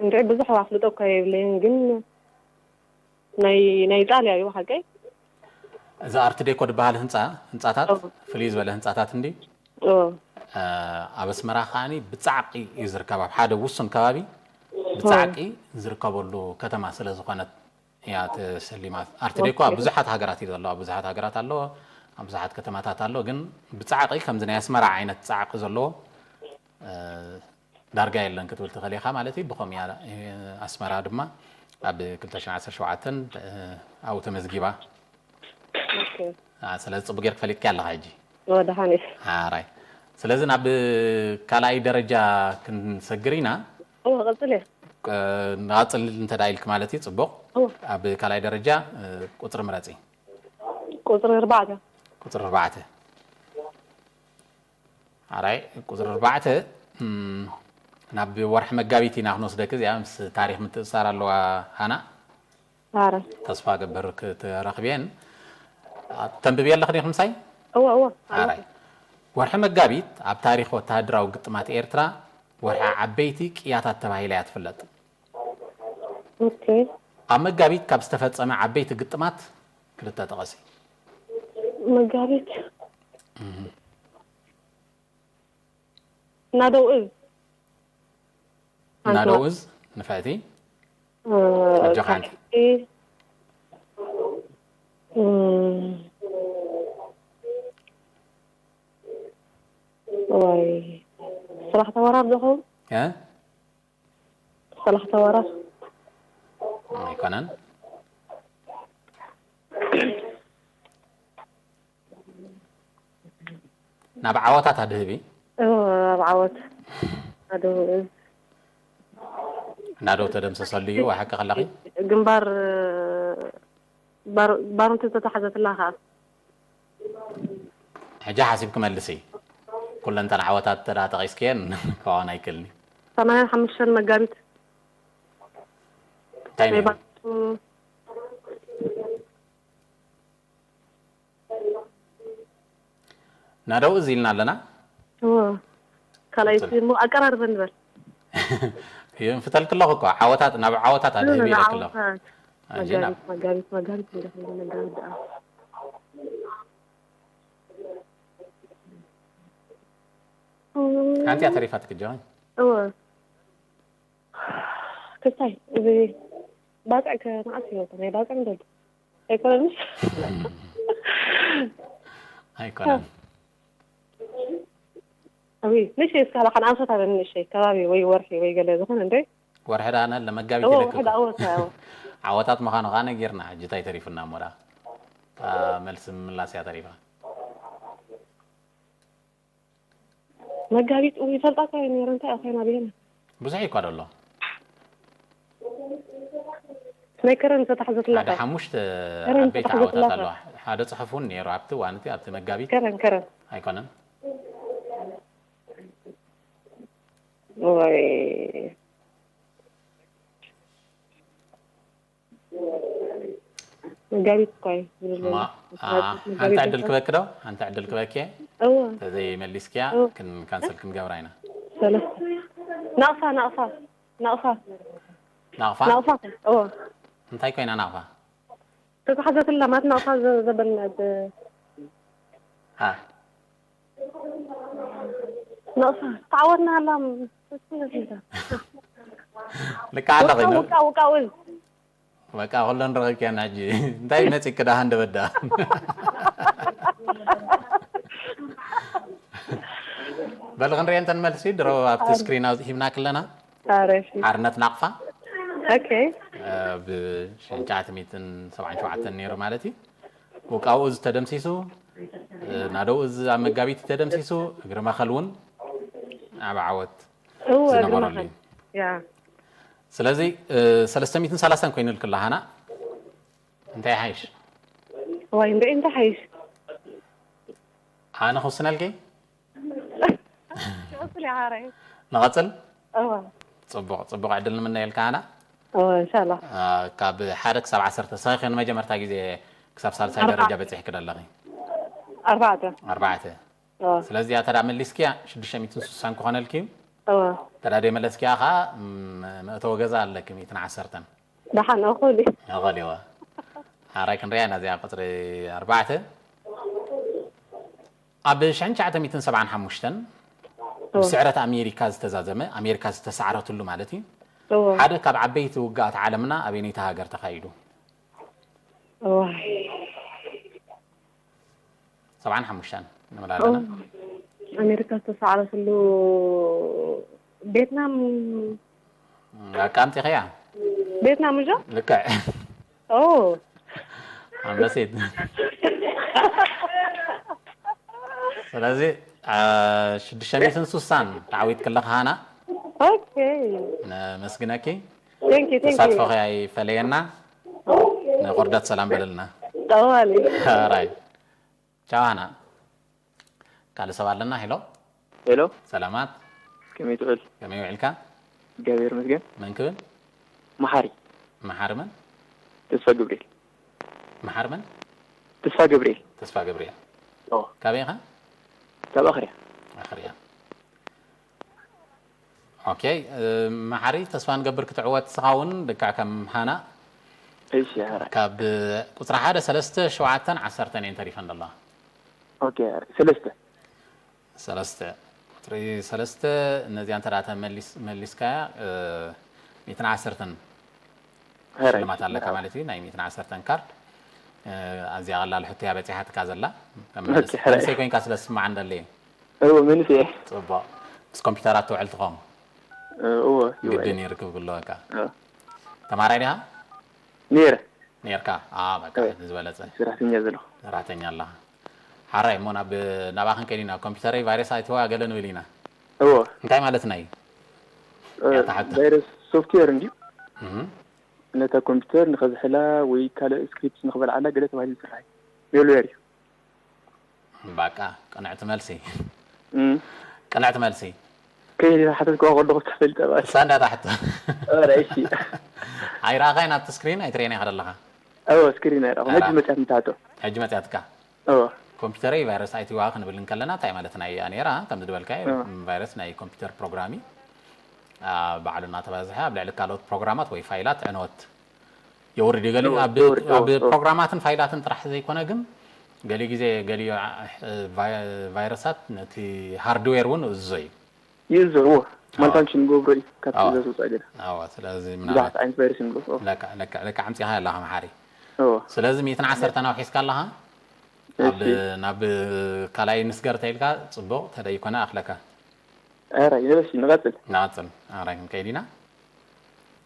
እንድዒ ብዙሕ ኣፍልጦ እኳ የብለይን፣ ግን ናይ ናይ ኢጣልያ እዩ ሓቀይ። እዚ ኣርት ዴኮ ዝበሃል ህንፃ ህንፃታት ኦ ፍልይ ዝበለ ህንፃታት እንዲ ኦ እ፣ ኣብ ኣስመራ ከዓኒ ብጻዕቂ እዩ ዝርከብ። ኣብ ሓደ ውሱን ከባቢ ብጻዕቂ ዝርከበሉ ከተማ ስለ ዝኾነት እያ ተሰሊማ። ኣርት ዴኮ ኣብ ብዙሓት ሃገራት እዩ ዘሎ፣ ኣብ ብዙሓት ሃገራት ኣሎ፣ ኣብ ብዙሓት ከተማታት ኣሎ። ግን ብጻዕቂ ከምዚ ናይ ኣስመራ ዓይነት ጻዕቂ ዘለዎ እ፣ ዳርጋ የለን ክትብል ትኽእል ኢኻ ማለት እዩ። ብኸምኡ እያ እ፣ ኣስመራ ድማ ኣብ ክልተ ሽሕን ዓሰርተ ሸውዓተን እ፣ ኣብኡ ተመዝጊባ። ኦኬ። አ፣ ስለዚ ጽቡቅ ጌርክ ፈሊጥካ ኣለኻ ሕጂ። ወደሓን እዩ። ሓራይ። ስለዚ ናብ ካልኣይ ደረጃ ክንሰግር ኢና። ኦ ቀጽል እየ። እ፣ ንቐጽል እንተ ደኣ ኢልክ ማለት እዩ። ጽቡቅ። ኦ ኣብ ካልኣይ ደረጃ እ፣ ቁጽሪ ምረጺ። ቁጽሪ ኣርባዕተ። ቁጽሪ ኣርባዕተ። ሓራይ ቁጽሪ ኣርባዕተ እም፣ ናብ ወርሒ መጋቢት ኢና ክንወስደክ። እዚኣ ምስ ታሪኽ ምትእሳር ኣለዋ ሃና። ኣረ ተስፋ ገብር ክትረኽብየን። ተንብብየ ኣለኽ ዲኹ ምሳይ? እወ እወ። ሓራይ። ወርሒ መጋቢት ኣብ ታሪኽ ወተሃደራዊ ግጥማት ኤርትራ ወርሒ ዓበይቲ ቅያታት ተባሂላ እያ ትፍለጥ። ኦኬ። ኣብ መጋቢት ካብ ዝተፈጸመ ዓበይቲ ግጥማት ክልተ ጠቐሲ። መጋቢት ናደው እዝ። ናደው እዝ ንፍዕቲ እ፣ ኣጆኻ ሓንቲ። እም፣ ወይ ሰላኽታ ወራር ዝኸውን እ? ሰላኽታ ወራር ኣይኮነን። ናብ ዓወታት ኣድህቢ። እ፣ ኣብ ዓወት ናደው እዝ ናደው ተደምሰሰሉ እዩ። ሓቂ ከለኺ ግንባር ባር- ባርንቱ ዝተታሕዘትላ ከዓ ሕጂ ሓሲብኪ መልሲ። ኩለንተን ዓወታት ተዳ ጠቒስክየን ክኸውን ኣይክእልኒ። ሰማንያን ሓሙሽተን መጋቢት እንታይ ናይ ነይሩ? ባርንቱ ናደው እዚ ኢልና ኣለና። እዎ። ካልኣይ ቀጽል። ፊልሙ ኣቀራርበ ንበል። ይንፍተልክ ኣለኹ እኮ ዓወታት፣ ናብ ዓወታት ኣድህቢ ኢለክ ኣለኹ። ዓወታት። ኣጂ ናብ መጋቢት መጋቢት መጋቢት እንደ መጋቢት ደኣ ሓንቲ እያ ተሪፋትክ ጆን። እወ ክስታይ እዚ ባፅዕ ከ መዓስ ይወጣ ናይ ባፅዕ ንደል ኣይኮነንስ ኣይኮነን። ኣበይ ንእሽተይ እስካ ላካ ንኣንፈት ኣበ ንእሽተይ ከባቢ ወይ ወርሒ ወይ ገለ ዝኮነ እንደ ወርሒ ዳነ ለመጋቢት እወ ይለክ ወርሒ ዳኣወት ያው ዓወታት ምዃኑ ከዓ ነጊርና። ሕጂ እንታይ ተሪፉና እሞ ዳ? እታ መልሲ ምምላስ እያ ተሪፋ። መጋቢት እውን ይፈልጣ እኮ ነይረ እንታይ እኮ ኢና ብሄና ብዙሕ እኳ ደሎ ናይ ከረን ዝተታሕዘትላ ሓደ ሓሙሽተ ከረን ዓበይቲ ዝተታሕዘትላ ዓወታት ኣለዋ። ሓደ ፅሑፍ እውን ነይሩ ኣብቲ እዋን እቲ ኣብቲ መጋቢት ከረን ከረን ኣይኮነን። ወይ መጋቢት እኳ እዩ ዝብል ዘሎ። ሓንቲ ዕድል ክበኪ ዶ? ሓንቲ ዕድል ክበኪ። እወ። ተዘይመሊስኪያ እወ። ክን ካንሰል ክንገብራ ኢና። ሰለስተ። ናቕፋ ናቕፋ ናቕፋ ናቕፋ? ናቕፋ። እወ። እንታይ ኮይና ናቕፋ? ተተሓዘትላ ማለት ናቕፋ ዘ- ዘበልና ብ- አ፣ ናቕፋ ተዓወትና ኣላ። ልካ ኣለኺ። ውቃ ውቃ ውቃ ውል በቃ ኩለን ረኺብክየን ሕጂ። እንታይ መጺኪ ደኣ ሃንደበት ደኣ? በል ክንሪኤን እተን መልሲ ድሮ ኣብቲ ስክሪን ኣውጥ ሂብናኪ ኣለና። ኣረ፣ እሺ። ሓርነት ናቕፋ ኦኬ። እ፣ ብሽሕን ትሽዓተ ሚእትን ሰብዓን ሸውዓተን ነይሩ ማለት እዩ። ውቃውኡ ዝተደምሲሱ፣ እ፣ ናደውኡ እዚ ኣብ መጋቢት ተደምሲሱ፣ እግሪ መኸል እውን ኣብ ዓወት እወ፣ እግሪ ዝነበረሉ መኸል። እዩ። ያ። ስለዚ፣ እ፣ ሰለስተ ሚእትን ሰላሳን ኮይኑልኪ ኣሎ ሃና። እንታይ ይሓይሽ? ዋይ፣ እንደ እንታይ ሓይሽ? ኣነ ክውስነልኪ? ክውስን እየ ሓራይ። ንቐጽል? እወ። ጽቡቕ፣ ጽቡቕ ዕድል ንምነየልካ ሃና። እወ፣ ኢንሻላህ። አ፣ ካብ ሓደ ክሳብ ዓሰርተ ሰኺ ንመጀመርታ ግዜ ክሳብ ሳልሳይ ኣርባዕተ። ደረጃ በጺሕኪ ዶ ኣለኺ? ኣርባዕተ። ኣርባዕተ። እወ። ስለዚ እያ ተዳ መሊስክያ ሽዱሽተ ሚእትን ስሳን ክኾነልኪ እዩ። እወ። ተዳ ደይመለስክያ ኸዓ፣ ም-፣ መእተዊ ገዛ ኣለኪ ሚእትን ዓሰርተን። ደሓን እኹል እዩ። እኹል እዩ። ሓራይ ክንሪኣ ኢና እዚኣ ቁጽሪ ኣርባዕተ። ኣብ ሽሕን ትሽዓተ ሚእትን ሰብዓን ሓሙሽተን እወ። ብስዕረት ኣሜሪካ ዝተዛዘመ፣ ኣሜሪካ ዝተሳዕረትሉ ማለት እዩ። እወ። ሓደ ካብ ዓበይቲ ውግኣት ዓለምና ኣበየነይቲ ሃገር ተኻይዱ? እዋይ። ሰብዓን ሓሙሽተን ንብል ኣለና። ኦ፣ ኣሜሪካ ዝተሳዕረትሉ ቬትናም። በቃ ኣምጺኽያ። ቬትናም እዞ? ልክዕ። ኦ። ኣንበሲት። ስለዚ፣ አ፣ ሽዱሽተ ሚእትን ስሳን ተዓዊትኪ ኣለኺ ሃና። ኦኬ። ነመስግነኪ። Thank you, thank you። ተሳትፎኺ ኣይፈለየና። ንቆርዳት ሰላም በለልና። ጠዋሊ። ኣራይ። ቻው ሃና። ካልእ ሰብ ኣለና። ሄሎ። ሄሎ። ሰላማት። ከመይ ትውዕል? ከመይ ውዒልካ? እግዚኣብሔር ይመስገን። መን ክብል? መሓሪ። መሓሪ መን? ተስፋ ገብርኤል። መሓሪ መን? ተስፋ ገብርኤል። ተስፋ ገብርኤል። ኦ። ካበይ ኢኻ? ካብ ኣኽርያ። ኣኽርያ። ኦኬ፣ እ፣ መሓሪ፣ ተስፋ ንገብር ክትዕወት ንስኻ እውን ልክዕ ከም ሃና። እሺ፣ ሓራይ። ካብ ቁጽሪ ሓደ፣ ሰለስተ፣ ሸውዓተን ዓሰርተን እየን ተሪፈን ዘለዋ። ኦኬ፣ ሰለስተ። ሰለስተ። ቁጽሪ ሰለስተ፣ ነዚኣ እንተ ደኣ ተመሊስ-፣ መሊስካያ፣ እ፣ ሚእትን ዓሰርተን ሓራይ። ሽልማት ኣለካ ማለት እዩ፣ ናይ ሚእትን ዓሰርተን ካርድ። እ፣ ኣዝያ ቀላል ሕቶ እያ በጺሓትካ ዘላ። ከም ኦኬ፣ ሓራይ። መንእሰይ ኮይንካ ስለ ዝስምዓኒ ደለየ። እወ፣ መንእሰይ እየ። ጽቡቕ። ምስ ኮምፒውተራት ትውዕል ትኸውን? እ፣ እወ፣ ይውዕል። ግድን እዩ ርክብ ክህልወካ። እወ። ተማራይ ዲኻ? ነይረ። ነይርካ? አ፣ በቃ፣ እወ። ዝበለጸ። ሰራሕተኛ ዘለኹ። ሰራሕተኛ ኣለኻ። ሓራይ እሞ ናብ፣ ናብኣ ክንከይድ ኢና። ኮምፒውተረይ ቫይረስ ኣይትዋ ገለ ንብል ኢና። እወ። እንታይ ማለትና እዩ? እ፣ ያታ ሓታ። ቫይረስ ሶፍትዌር እንድዩ። እህ። ነታ ኮምፒውተር ንኸዝሕላ ወይ ካልእ ስክሪፕት ንኽበልዓላ ገለ ተባሂሉ ዝስራሕ እዩ። ሜልዌር እዩ። ባቃ፣ ቅንዕቲ መልሲ። እም። ቅንዕቲ መልሲ። ከይዲ ሓተትክዋ ከለኹ ተፈልጠ ማለት። እሳ እንዳታ ሕቶ። ኧረ፣ እሺ። ኣይረኣኻይን ኣብቲ ስክሪን፣ ኣይትርእየን ኢኻ ዘለኻ? እወ፣ ስክሪን ኣይረኣኹን። ሕጂ ኣራ። መጽያት ምትሓቶ። ሕጂ መጽያትካ? እወ። ኮምፒውተረይ ቫይረስ ኣይትዋ ክንብል እንከለና እንታይ ማለትና እያ ነይራ? ከም ዝድበልካዮ፣ እወ። ቫይረስ ናይ ኮምፒውተር ፕሮግራም እዩ። አ፣ ባዕሉ እናተባዝሐ ኣብ ልዕሊ ካልኦት ፕሮግራማት ወይ ፋይላት ዕንወት የውርድ እዩ። ገሊ እወ፣ ኣብ፣ የውርድ፣ ኣብ እወ፣ እወ። ፕሮግራማትን ፋይላትን ጥራሕ ዘይኮነ ግን ገሊ ግዜ ገሊ፣ አ፣ ቫይ-፣ ቫይረሳት ነቲ ሃርድዌር እውን እዝዞ እዩ። ይእዝዞ፣ እወ። እወ። ማልፋንክሽን ገብሮ እዩ፣ ካብ እወ። ትእዛዝ ወጻኢ ገለ። እወ፣ ስለዚ ብዙሓት ምናልባት ዓይነት ቫይረስ ንብሎ፣ እወ። ለካ፣ ለካ፣ ለካ ኣምጺኻ ኣለኻ መሓሪ። እወ። ስለዚ ሚእትን ዓሰርተን ኣውሒስካ ኣለኻ? ኣብ፣ እሺ። ናብ ካልኣይ ንስገር ተኢልካ ጽቡቕ፣ ተደይኮነ ኣኽለካ። ኧረ፣ ይበልሽ፣ ንቐጽል። ንቐጽል። ኣረ፣ ክንከይድ ኢና።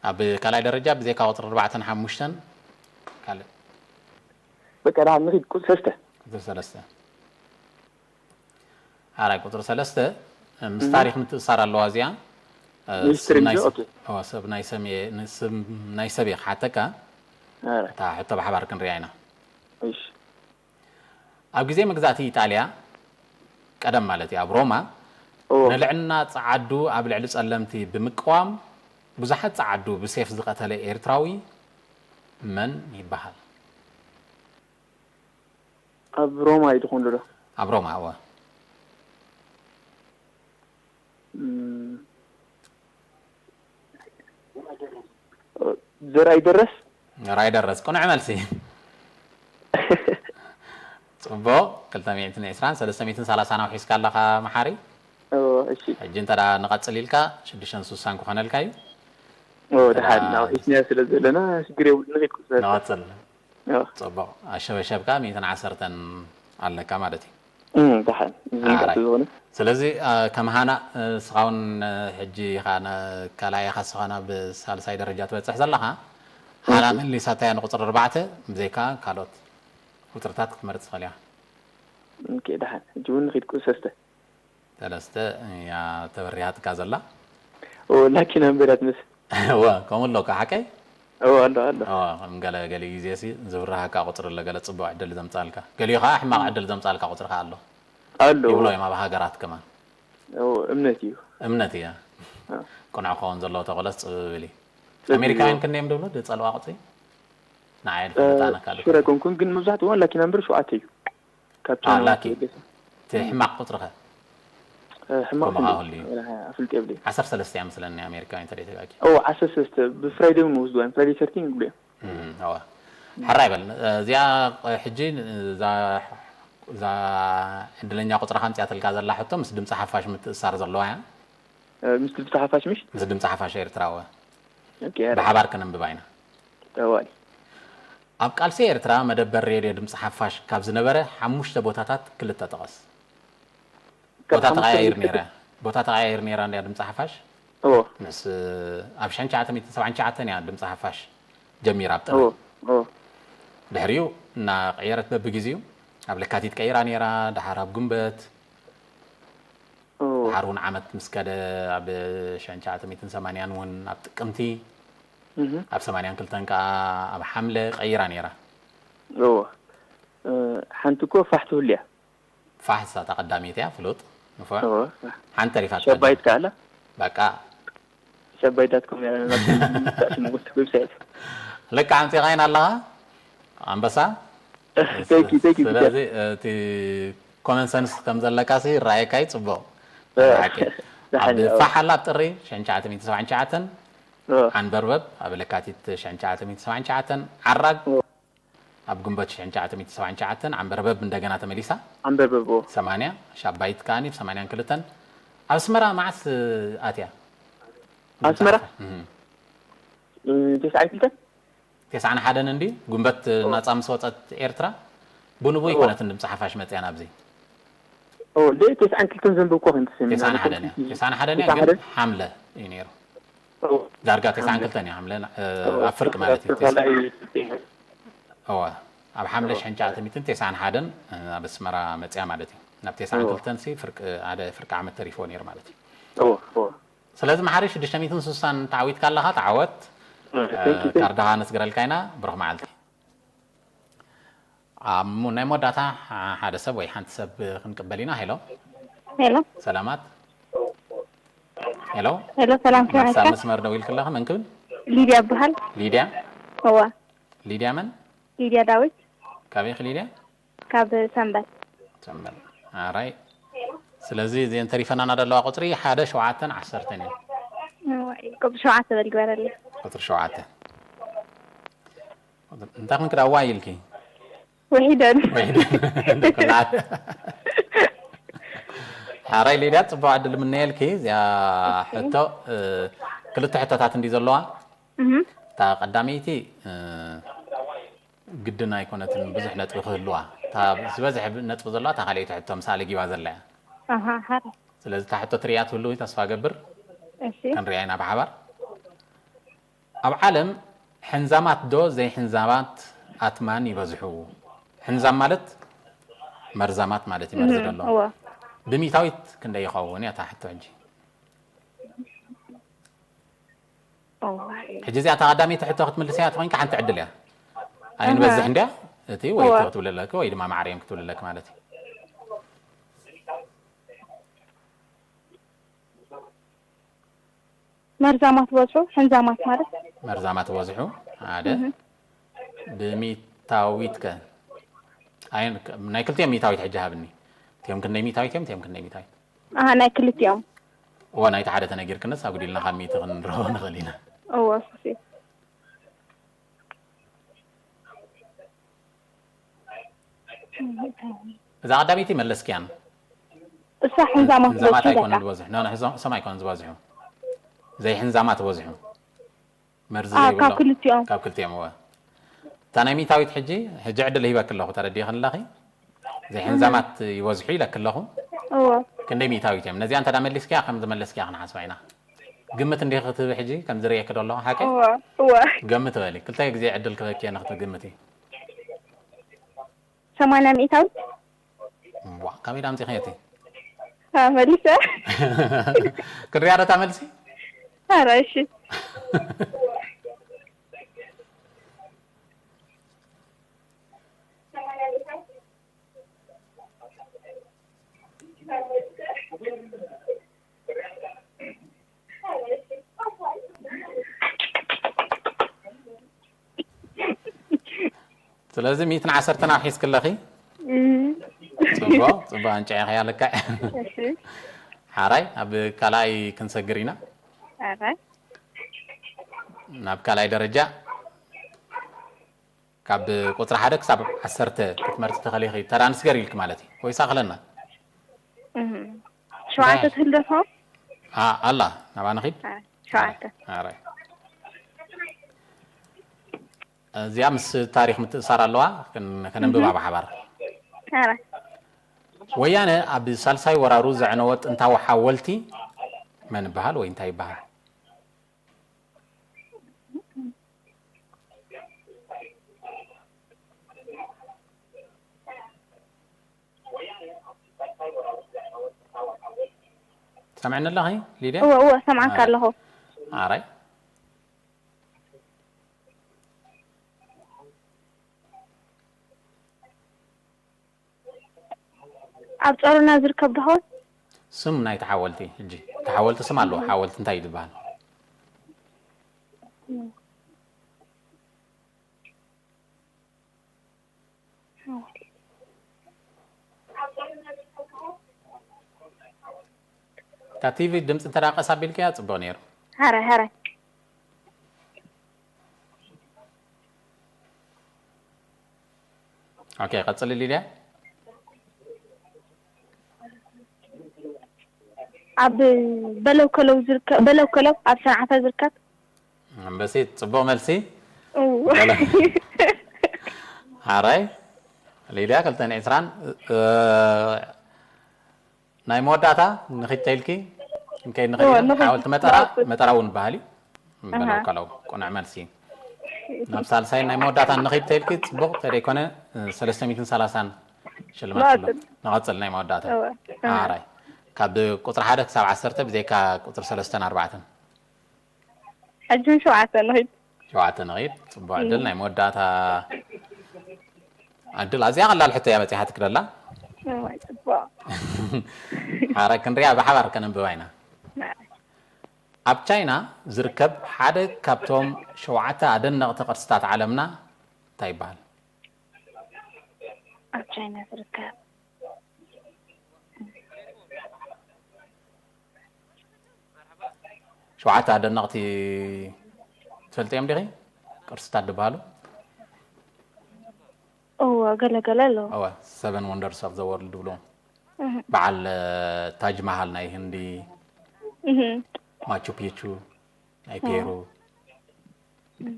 ኣብ ካልኣይ ደረጃ ብዘይካ ቁጽሪ ኣርባዕተን ሓሙሽተን ካልእ። በቃ፣ ደሓን ንኺድ፣ ቁጽሪ ሰለስተ። ቁጽሪ ሰለስተ። ኣራይ ቁጽሪ ሰለስተ፣ ምስ እህ። ታሪኽ ምትእሳር ኣለዋ እዚኣ። እ፣ ሂስትሪ ስም ናይ እንጂ፣ ሰብ፣ ኦኬ። ኦ፣ ሰብ ናይ ሰም-፣ ን-፣ ስም ናይ ሰብ እየ ክሓተካ። ኣረ። እታ ሕቶ ብሓባር ክንሪኣ ኢና። እሺ። ኣብ ግዜ መግዛእቲ ኢጣልያ፣ ቀደም ማለት እዩ፣ ኣብ ሮማ፣ ንልዕና ጸዓዱ ኣብ ልዕሊ ጸለምቲ ብምቅዋም ብዙሓት ጸዓዱ ብሴፍ ዝቐተለ ኤርትራዊ መን ይበሃል? ኣብ ሮማ እዩ ዝኾን ዶ? ኣብ ሮማ እወ። ዘርኣይ ደረስ። ዘርኣይ ደረስ ቅኑዕ መልሲ። ጽቡቕ። ክልተ ሚእትን ዕስራን ሰለስተ ሚእትን ሰላሳን ኣውሒስካ ኣለኻ መሓሪ። እወ፣ እሺ። ሕጂ እንተ ንቐጽል ኢልካ ሽዱሽተን ስሳን ክኾነልካ እዩ። እወ፣ ደሓን ኣውሒስናዮ ስለ ዘለና ሽግር የብሉን። ንኺድ ክውሰድ። ንቐጽል። ጽቡቕ። ኣሸበሸብካ ሚእትን ዓሰርተን ኣለካ ማለት እዩ። ደሓን። ስለዚ ከም ሃና ስኻ እውን ሕጂ ኢኻ ካልኣይ ኢኻ ስኻ ናብ ሳልሳይ ደረጃ ትበጽሕ ዘለኻ። ሃና መሊሳታ እያ ንቁፅሪ ኣርባዕተ። ብዘይካ ካልኦት ቁፅርታት ክትመርፅ ትኽእል ኢኻ። ደሓን። ሕጂ እውን ንኺድ ቁፅሪ ሰለስተ። ሰለስተ እያ ተበሪሃትካ ዘላ። ላኪ ናምበር እያ ትመስል። እወ ከምኡ ኣሎ እኮ ሓቀይ? እወ ኣሎ ኣሎ። እወ ከም ገለ ገለ ግዜ ሲ ዝብርሃካ ቁፅሪ ኣሎ፣ ገለ ፅቡቕ ዕድል ዘምፃልካ፣ ገሊኡ ከዓ ሕማቕ ዕድል ዘምፃልካ ቁፅሪ ከዓ ኣሎ። ኣሎ። ይብሎ እዮም ኣብ ሃገራት ከማን። እወ እምነት እዩ። እምነት እያ። ቁኑዕ ክኸውን ዘለዎ ተኾለስ ፅብብል እዩ። ኣሜሪካውያን ክንደዮም ድብሎ ድፀልዋ ቁፅሪ? ንዓይ ድፈልጥ ኣነ ካልእ ሽረ ኮንኩን ግን መብዛሕትኡ እዋን ላኪ ናምበር ሸውዓተ እዩ። ካብ ቻይና ላኪ እቲ ሕማቕ ቁፅሪ ከ? ሕማቕ ከምኡ ከኣ ህልዩ። ኣፍልጥ የብለይ። ዓሰርተ ሰለስተ እያ መስለኒ ኣሜሪካውያን እንተ ዘይተጋጊ። ኦ ዓሰርተ ሰለስተ ብፍራይደይ እውን ወስድዋ እዮም ፍራይደይ ሰርቲን ይብሉ እዮም። እዋ ሕራይ በል። እዚኣ ሕጂ እዛ እዛ ዕድለኛ ቁፅርኻ ኣምፅኣትልካ ዘላ ሕቶ ምስ ድምፂ ሓፋሽ ምትእስሳር ዘለዋ እያ። ምስ ድምፂ ሓፋሽ ምሽ? ምስ ድምፂ ሓፋሽ ኤርትራ እወ። ብሓባር ከነንብባ ኢና። እዋይ። ኣብ ቃልሲ ኤርትራ መደበር ሬድዮ ድምፂ ሓፋሽ ካብ ዝነበረ ሓሙሽተ ቦታታት ክልተ ጥቐስ። ቦታ ተቐያይር ነይራ። ቦታ ተቐያይር ነይራ እንድያ ድምፂ ሓፋሽ። እዎ። ምስ ኣብ ሽሕን ትሽዓተ ሚእትን ሰብዓን ትሽዓተን እያ ድምፂ ሓፋሽ ጀሚራ ኣብ ጥሪ። ድሕሪኡ እናቐየረት በብግዜኡ ኣብ ለካቲት ቀይራ ነይራ፣ ደሓር ኣብ ግንቦት፣ ደሓር እውን ዓመት ምስ ከደ ኣብ ሽሕን ትሽዓተ ሚእትን ሰማንያን እውን ኣብ ጥቅምቲ፣ ኣብ ሰማንያን ክልተን ከዓ ኣብ ሓምለ ቀይራ ነይራ። እዎ። ሓንቲ እኮ ፋሕ ትህሉ እያ። ፋሕ እሳ እታ ቀዳመይቲ እያ፣ ፍሉጥ ንፉዕ። ሓንቲ ተሪፋትካ። ሸባይት ከኣ ኣላ። በቃ። ሸባይት ዳት ኮም እያ ናብቲ ዌብሳይት። ልክዕ ኣምጺኻይና ኣለኻ ኣንበሳ። Thank you, thank you, ስለዚ እቲ ኮመን ሰንስ ከም ዘለካ ሲ ይረኣየካ እዩ፣ ጽቡቕ። ሓቂ። ኣብ ፋሕ ኣላ ኣብ ጥሪ ሽሕን ትሽዓተ ሚእትን ሰብዓን ትሽዓተን፣ ዓንበርበብ ኣብ ለካቲት ሽሕን ትሽዓተ ሚእትን ሰብዓን ትሽዓተን፣ ዓራግ ኣብ ግንቦት ሽሕን ትሽዓተ ሚእትን ሰብዓን ትሽዓተን ዓንበርበብ እንደገና ተመሊሳ። ዓንበርበብ፣ ኦ። ሰማንያ፣ ሻባይት ከኣኒ ብ ሰማንያን ክልተን ኣብ ኣስመራ መዓስ ኣትያ? ኣስመራ? እም። እ፣ ተስዓን ክልተን? ተስዓን ሓደን እንዲ ግንቦት ናጻ ምስ ወጸት ኤርትራ ብንቡ ኣይኮነትን ድምጺ ሓፋሽ መጽያ ናብዚ። ኦ፣ ደ-፣ ተስዓን ክልተን ዘንበብኩ ኮን ተሰሚዑ። ተስዓን ሓደን እያ። ተስዓን ሓደን እያ፣ ተስዓን ግን ሓደን? ሓምለ እዩ ነይሩ። ኦ። ዳርጋ ተስዓን ክልተን እያ፣ ሓምለ፣ እ፣ ኦ፣ ኣብ ፍርቂ ማለት እዩ። ተስዓን ካልኣይ እዋ፣ ኣብ ሓምለ ሽሕን ትሽዓተ ሚእትን ተስዓን ሓደን፣ እ፣ ኣብ ኣስመራ መጽያ ማለት እዩ። ናብ ተስዓን ክልተን ሲ ፍርቂ፣ ሓደ ፍርቂ ዓመት ተሪፍዎ ነይሩ ማለት እዩ። ኦ፣ ኦ። ስለዚ መሓሪ ሽዱሽተ ሚእትን ስሳን ተዓዊትካ ኣለኻ፣ ተዓወት። እ፣ thank you, thank you። ካርድኻ ነስግረልካ ኢና። ብሩኽ መዓልቲ። ኣብ ሞ-፣ ናይ መወዳእታ ሓደ ሰብ ወይ ሓንቲ ሰብ ክንቅበል ኢና። ሄሎ። ሄሎ። ሰላማት። ሄሎ። ሄሎ፣ ሰላም፣ ከመይ ሓንሳብ ሓልካ? መስመር ደው ኢልኪ ኣለኺ፣ መን ክብል? ሊድያ እበሃል። ሊድያ? እዋ። ሊድያ መን? ሊድያ ዳዊት። ካበይ ኢኺ ሊድያ? ካብ ሰምበል። ሰምበል። ኣራይ። ስለዚ እዘን ተሪፈናና ዘለዋ ቁፅሪ ሓደ፣ ሸውዓተን ዓሰርተን እየን። እዋይ፣ ቁፅሪ ሸውዓተ በል ግበረለይ። ቁፅሪ ሸውዓተ። እንታይ ኮንኪ ደኣ ዋይ ኢልኪ? ውሒደን። ውሒደን። ደኮላት። ሓራይ ሊድያ፣ ጽቡቕ ዕድል እምነየልኪ። እዚኣ ሕቶ፣ እ፣ ክልተ ሕቶታት እንዲ ዘለዋ። እህ። እታ ቀዳመይቲ፣ እ፣ ግድን ኣይኮነትን ብዙሕ ነጥቢ ክህልዋ። እታ ዝበዝሕ ነጥቢ ዘለዋ እታ ካልኣይቲ ሕቶ ምሳሌ ጊባ ዘላ እያ። ኣሃ፣ ሓራይ። ስለዚ እታ ሕቶ ትርእያ ትህሉ ተስፋ ገብር። እሺ። ክንርእያ ኢና ብሓባር። ኣብ ዓለም ሕንዛማት ዶ ዘይሕንዛማት ኣትማን ይበዝሑ? ሕንዛም ማለት መርዛማት ማለት እዩ፣ መርዚ እህ፣ ደሎ። እወ። ብሚእታዊት ክንደይ ይኸውን እያ እታ ሕቶ ሕጂ? እዋይ። ሕጂ እዚኣ እታ ቀዳመይቲ ሕቶ ክትምልስያ ተኾይንካ ሓንቲ ዕድል እያ። ኣይንበዝሕ እህ። እንድያ እቲ ወይ እወ። ክትብለለኪ ወይ ድማ ማዕርዮም ክትብለለኪ ማለት እዩ። መርዛማት በዝሑ፣ ሕንዛማት ማለት። መርዛማት በዝሑ ሓደ። ብሚታዊት ከ? ኣይ፣ ናይ ክልቲኦም ሚታዊት ሕጂ ሃብኒ። እቲኦም ክንደይ ሚታዊት እዮም? እቲኦም ክንደይ ሚታዊት? ኣሃ፣ ናይ ክልቲኦም። እወ፣ ናይቲ ሓደ ተነጊርክንስ ኣጉዲልና ካብ ሚእቲ ክንረኽቦ ንኽእል ኢና። እወ፣ እሱስ እዩ። እዛ ቀዳመይቲ መለስክያን። እሳ ሕንዛማት ህንዛማት በዝሑ ኣይኮነን በቃ። ዝበዝሑ። ኖ፣ ኖ፣ ህዞ-፣ እሶም ኣይኮነን ዝበዝሑ። ዘይሕንዛማት ዝበዝሑ። መርዚ ኣ፣ ዘይብሎ። ካብ ክልቲኦም። ካብ ክልቲኦም፣ እወ። እታ ናይ ሚታዊት ሕጂ፣ ሕጂ ዕድል ሂበኪ ኣለኹ፣ ተረዲእኽኒ ኣለኺ? ዘይሕንዛማት ይበዝሑ ኢለኪ ኣለኹ። እወ። ክንደይ ሚታዊት እዮም? ነዚኣ እንተ ደኣ መሊስክያ፣ ከም ዝመለስክያ ክንሓስባ ኢና። ግምት እንዲኺ ክትህቢ ሕጂ፣ ከም ዝርእየኪ ዶ ኣለኹ፣ ሓቂ? እወ። እወ። ገምት በሊ። ክልተ ግዜ ዕድል ክበኪ እየ ንኽትግምቲ። ሰማንያ ሚእታዊት። ዋ፣ ካበይ ደኣ ኣምጺእኽዮ እቲ? ኣ፣ መሊሰ። ክንሪኣ ዶ እታ መልሲ? ኧረ እሺ። ስለዚ ሚእትን ዓሰርተን ኣብ ሒዝኪ ኣለኺ። እም። ጽቡቕ፣ ጽቡቕ፣ ኣንጭዒኽያ ልክዕ። እሺ። ሓራይ፣ ኣብ ካልኣይ ክንሰግር ኢና። ኧረ። ናብ ካልኣይ ደረጃ ካብ ቁጽሪ ሓደ ክሳብ ዓሰርተ ክትመርጺ ተኸሊኺ፣ ተራ ንስገር ኢልኪ ማለት እዩ። ወይስ ኣኽለና? እም። ሸውዓተ ትህልደፎ? ኣ-፣ ኣላ፣ ናብኣ ንኺድ። ኣ፣ ሸውዓተ። ኣራይ። እዚኣ ምስ ታሪኽ ምትእሳር ኣለዋ፣ ክን-፣ ከነንብባ ብሓባር። ኧረ። ወያነ ኣብ ሳልሳይ ወራሩ ዘዕነወ ጥንታዊ ሓወልቲ መን ይበሃል ወይ እንታይ ይበሃል? ሰምዕኒ ኣለኺ ሊድያ? እወ፣ እወ፣ ሰምዓካ ኣለኹ። ኣራይ። ኣብ ጸሮና ዝርከብ ዶ ኸውን? ስም ናይቲ ሓወልቲ፣ ሕጂ እቲ ሓወልቲ ስም ኣለዎ። ሓወልቲ እንታይ እዩ ዝበሃል? እታ ቲቪ ድምፂ እንተ ደኣ ቀስ ኣቢልክያ ጽቡቕ ነይሩ። ሀራይ ሀራይ። ኦኬ፣ ቀጽሊ ሊድያ። ኣብ በለው ከለው ዝርከብ፣ በለው ከለው ኣብ ሰንዓፈ ዝርከብ። ኣንበሲት፣ ጽቡቕ መልሲ። እው። በለ። ሓራይ ሊድያ፣ ክልተን ዕስራን፣ እ፣ ናይ መወዳእታ ንኺድ ተይልኪ፣ እንከይ ንኺድ እወ፣ ንኺድ። ሓወልቲ መጠራ፣ ንወስድ። መጠራ እውን በሃል እዩ። በለው ኣሃ። ከለው፣ ቅኑዕ መልሲ። ናብ ሳልሳይ ናይ መወዳእታ ንኺድ ተይልኪ፣ ጽቡቕ ተደይኮነ፣ እ፣ ሰለስተ ሚእትን ሰላሳን ሽልማት ኣሎ። ንቐጽል። ንቐጽል ናይ መወዳእታ። እወ። ኣሃ። ሓራይ። ካብ ቁጽሪ ሓደ ክሳብ ዓሰርተ ብዘይካ ቁጽሪ ሰለስተን ኣርባዕተን። ሕጂ ሸውዓተ ንኺድ። ሸውዓተ ንኺድ። ጽቡቕ ዕድል። ናይ መወዳእታ ዕድል። ኣዝያ ቀላል ሕቶ እያ በጺሓትኪ ደላ። እዋይ፣ ጽቡቕ። ሓራይ ክንሪኣ ብሓባር ከነንብባ ኢና። ናይ። ኣብ ቻይና ዝርከብ ሓደ ካብቶም ሸውዓተ ኣደነቕቲ ቅርስታት ዓለምና እንታይ ይበሃል? ኣብ ቻይና ዝርከብ። ሸውዓተ ኣደነቕቲ ትፈልጥዮም ዲኺ? ቅርስታት ዝበሃሉ? እወ፣ ገለ ገለ ኣለዉ። እወ፣ Seven Wonders of the World ዝብልዎም። እህ። በዓል፣ እ፣ ታጅ ማሃል ናይ ህንዲ፣ እህ። ማቹ ፒቹ ናይ ፔሩ፣ እህ።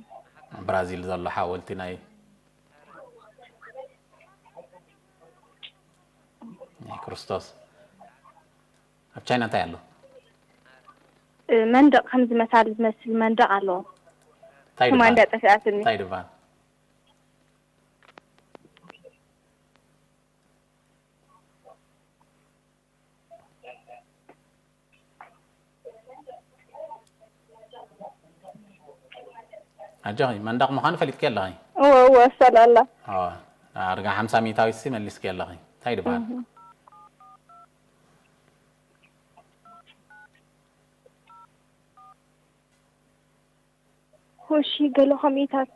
ብራዚል ዘሎ ሓወልቲ ናይ ናይ ክርስቶስ። ኣብ ቻይና እንታይ ኣሎ? እ፣ መንደቕ ከምዚ መሳሊ ዝመስል መንደቕ ኣለዎ። እንታይ ስማ ድበሃል? እንዳ ጠፍኣትኒ። እንታይ ድበሃል? ኣጆኺ፣ መንደቕ ምዃኑ ፈሊጥኪ ኣለኺ። እወ፣ እወ፣ እሳል ኣላ። እወ፣ ኣርጋ ሓምሳ ሚእታዊት ሲ መሊስኪ ኣለኺ። እንታይ ድበሃል? እህ። እሺ፣ ገለ ከመይታት?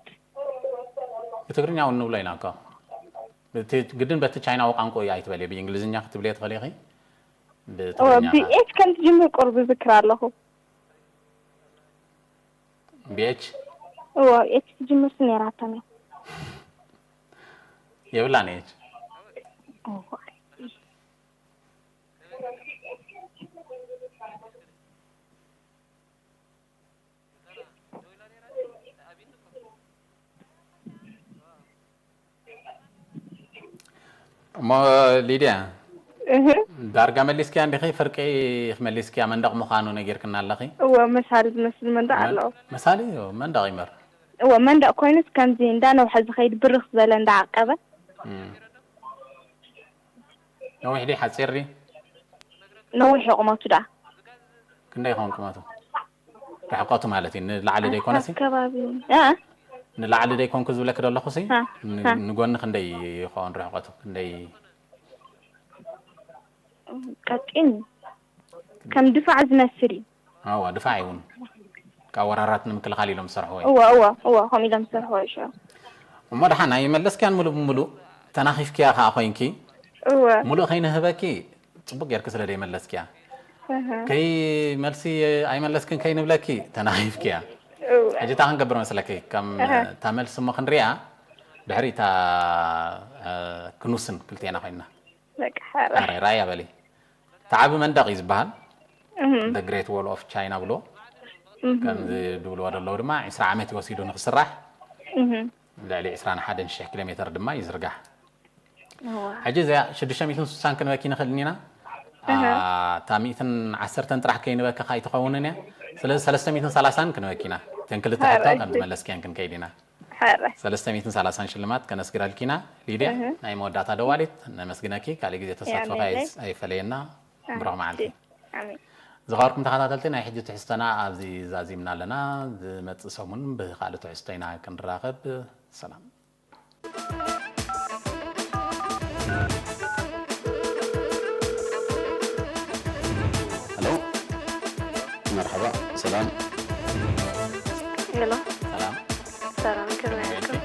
ብትግርኛ እውን ንብሎ ኢና እኮ። እቲ ግድን በቲ ቻይናዊ ቋንቋ እዩ ኣይትበልዮ። ብእንግሊዝኛ ክትብልዮ ትኽእሊ ኢኺ። እወ፣ ብትግርኛ ብኤች ከም ትጅምር ቁሩብ እዝክር ኣለኹ። ቢኤች እወ፣ ኤች ትጅምርስ ነይራቶም እያ። የብላን ኤች። እወ። እሞ ሊድያ እህ ዳርጋ መሊስኪያ እንዲኺ? ፍርቂ መሊስኪያ መንደቕ ምዃኑ ነጊርክና ኣለኺ። እወ፣ መሳሊ ዝመስል መንደቕ ኣለዎ። መሳሊ እዩ መንደቕ ይመር እወ፣ መንደቕ ኮይኑስ ከምዚ እንዳነውሐ ዝኸይድ ብርኽ ዝበለ እንዳዓቀበ። እም። ነዊሕ ድዩ ሓፂር ድዩ? ነዊሕ እዩ ቁመቱ ደኣ። ክንደይ ይኸውን ቁመቱ? ርሕቀቱ ማለት እዩ ንላዕሊ ደይኮነሲ ኣስካብ ከባቢ እ ንላዕሊ ደይኮንኩ ዝብለኪ ዘለኹሲ እ፣ ን- እ። ንጎኒ ክንደይ ይኸውን ርሕቀቱ? ክንደይ? ቀጢን ከም ድፋዕ ዝመስል እዩ። ኣዋ ድፋዕ ይውን ካብ ወራራት ንምክልኻል ኢሎም ዝሰርሕዎ እዩ። እወ እወ እወ ከምኡ ኢሎም ዝሰርሕዎ እዩ ሽዑ። እሞ ደሓን ኣይመለስክያን ሙሉእ ብሙሉእ ተናኺፍክያ ከዓ ኮይንኪ እወ ሙሉእ ከይንህበኪ ጽቡቅ ጌርኪ ስለ ዘይመለስክያ እህ፣ ከይ መልሲ ኣይመለስክን ከይንብለኪ ተናኺፍክያ። እወ ሕጂ እታ ክንገብር መስለኪ ከም እህ። እታ መልሲ እሞ ክንሪኣ ድሕሪ እታ እ፣ ክንውስን ክልቴና ኮይንና በቃ ሓራ ኣረ ራያ በሊ ተዓቢ መንደቕ እዩ ዝበሃል እህ፣ the great wall of China ብሎ እህ፣ ከምዚ ድብልዎ ዘለዉ ድማ ዕስራ ዓመት እዩ ወሲዱ ንክስራሕ እህ፣ ልዕሊ ዕስራን ሓደን ሽሕ ኪሎ ሜተር ድማ ይዝርጋሕ እወ ሕጂ እዚኣ ሽዱሽተ ሚእትን ስሳን ክንበኪ ንኽእል ኢና እህ። እታ ሚእትን ዓሰርተን ጥራሕ ከይንበኪ ከይትኸውንን እያ ስለዚ ሰለስተ ሚእትን ሰላሳን ክንበኪ ኢና እተን ክልተ ሕቶ ሓራይ ከም ዝመለስክያን ክንከይድ ኢና ሓራ ሰለስተ ሚእትን ሰላሳን ሽልማት ከነስግረልኪ ኢና ሊድያ እህ። ናይ መወዳእታ ደዋሊት ነመስግነኪ ካልእ ግዜ ተሳትፎ የቐንየለይ። ኣይፈለየና ኣሜን። ብሩኽ መዓልቲ ኣሜን። ዝኸበርኩም ተኸታተልቲ ናይ ሕጂ ትሕዝቶና ኣብዚ ዛዚምና ኣለና ዝመፅእ ሰሙን ብካልእ ትሕዝቶ ኢና ክንራኸብ ሰላም ሄሎ መርሓባ ሰላም ሄሎ ሰላም ሰላም ከመይ ኣለኩም?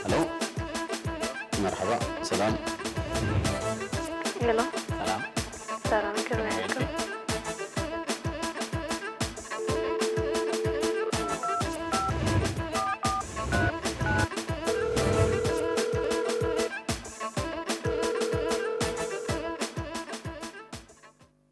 ሄሎ መርሓባ ሰላም ሄሎ ሰላም ሰላም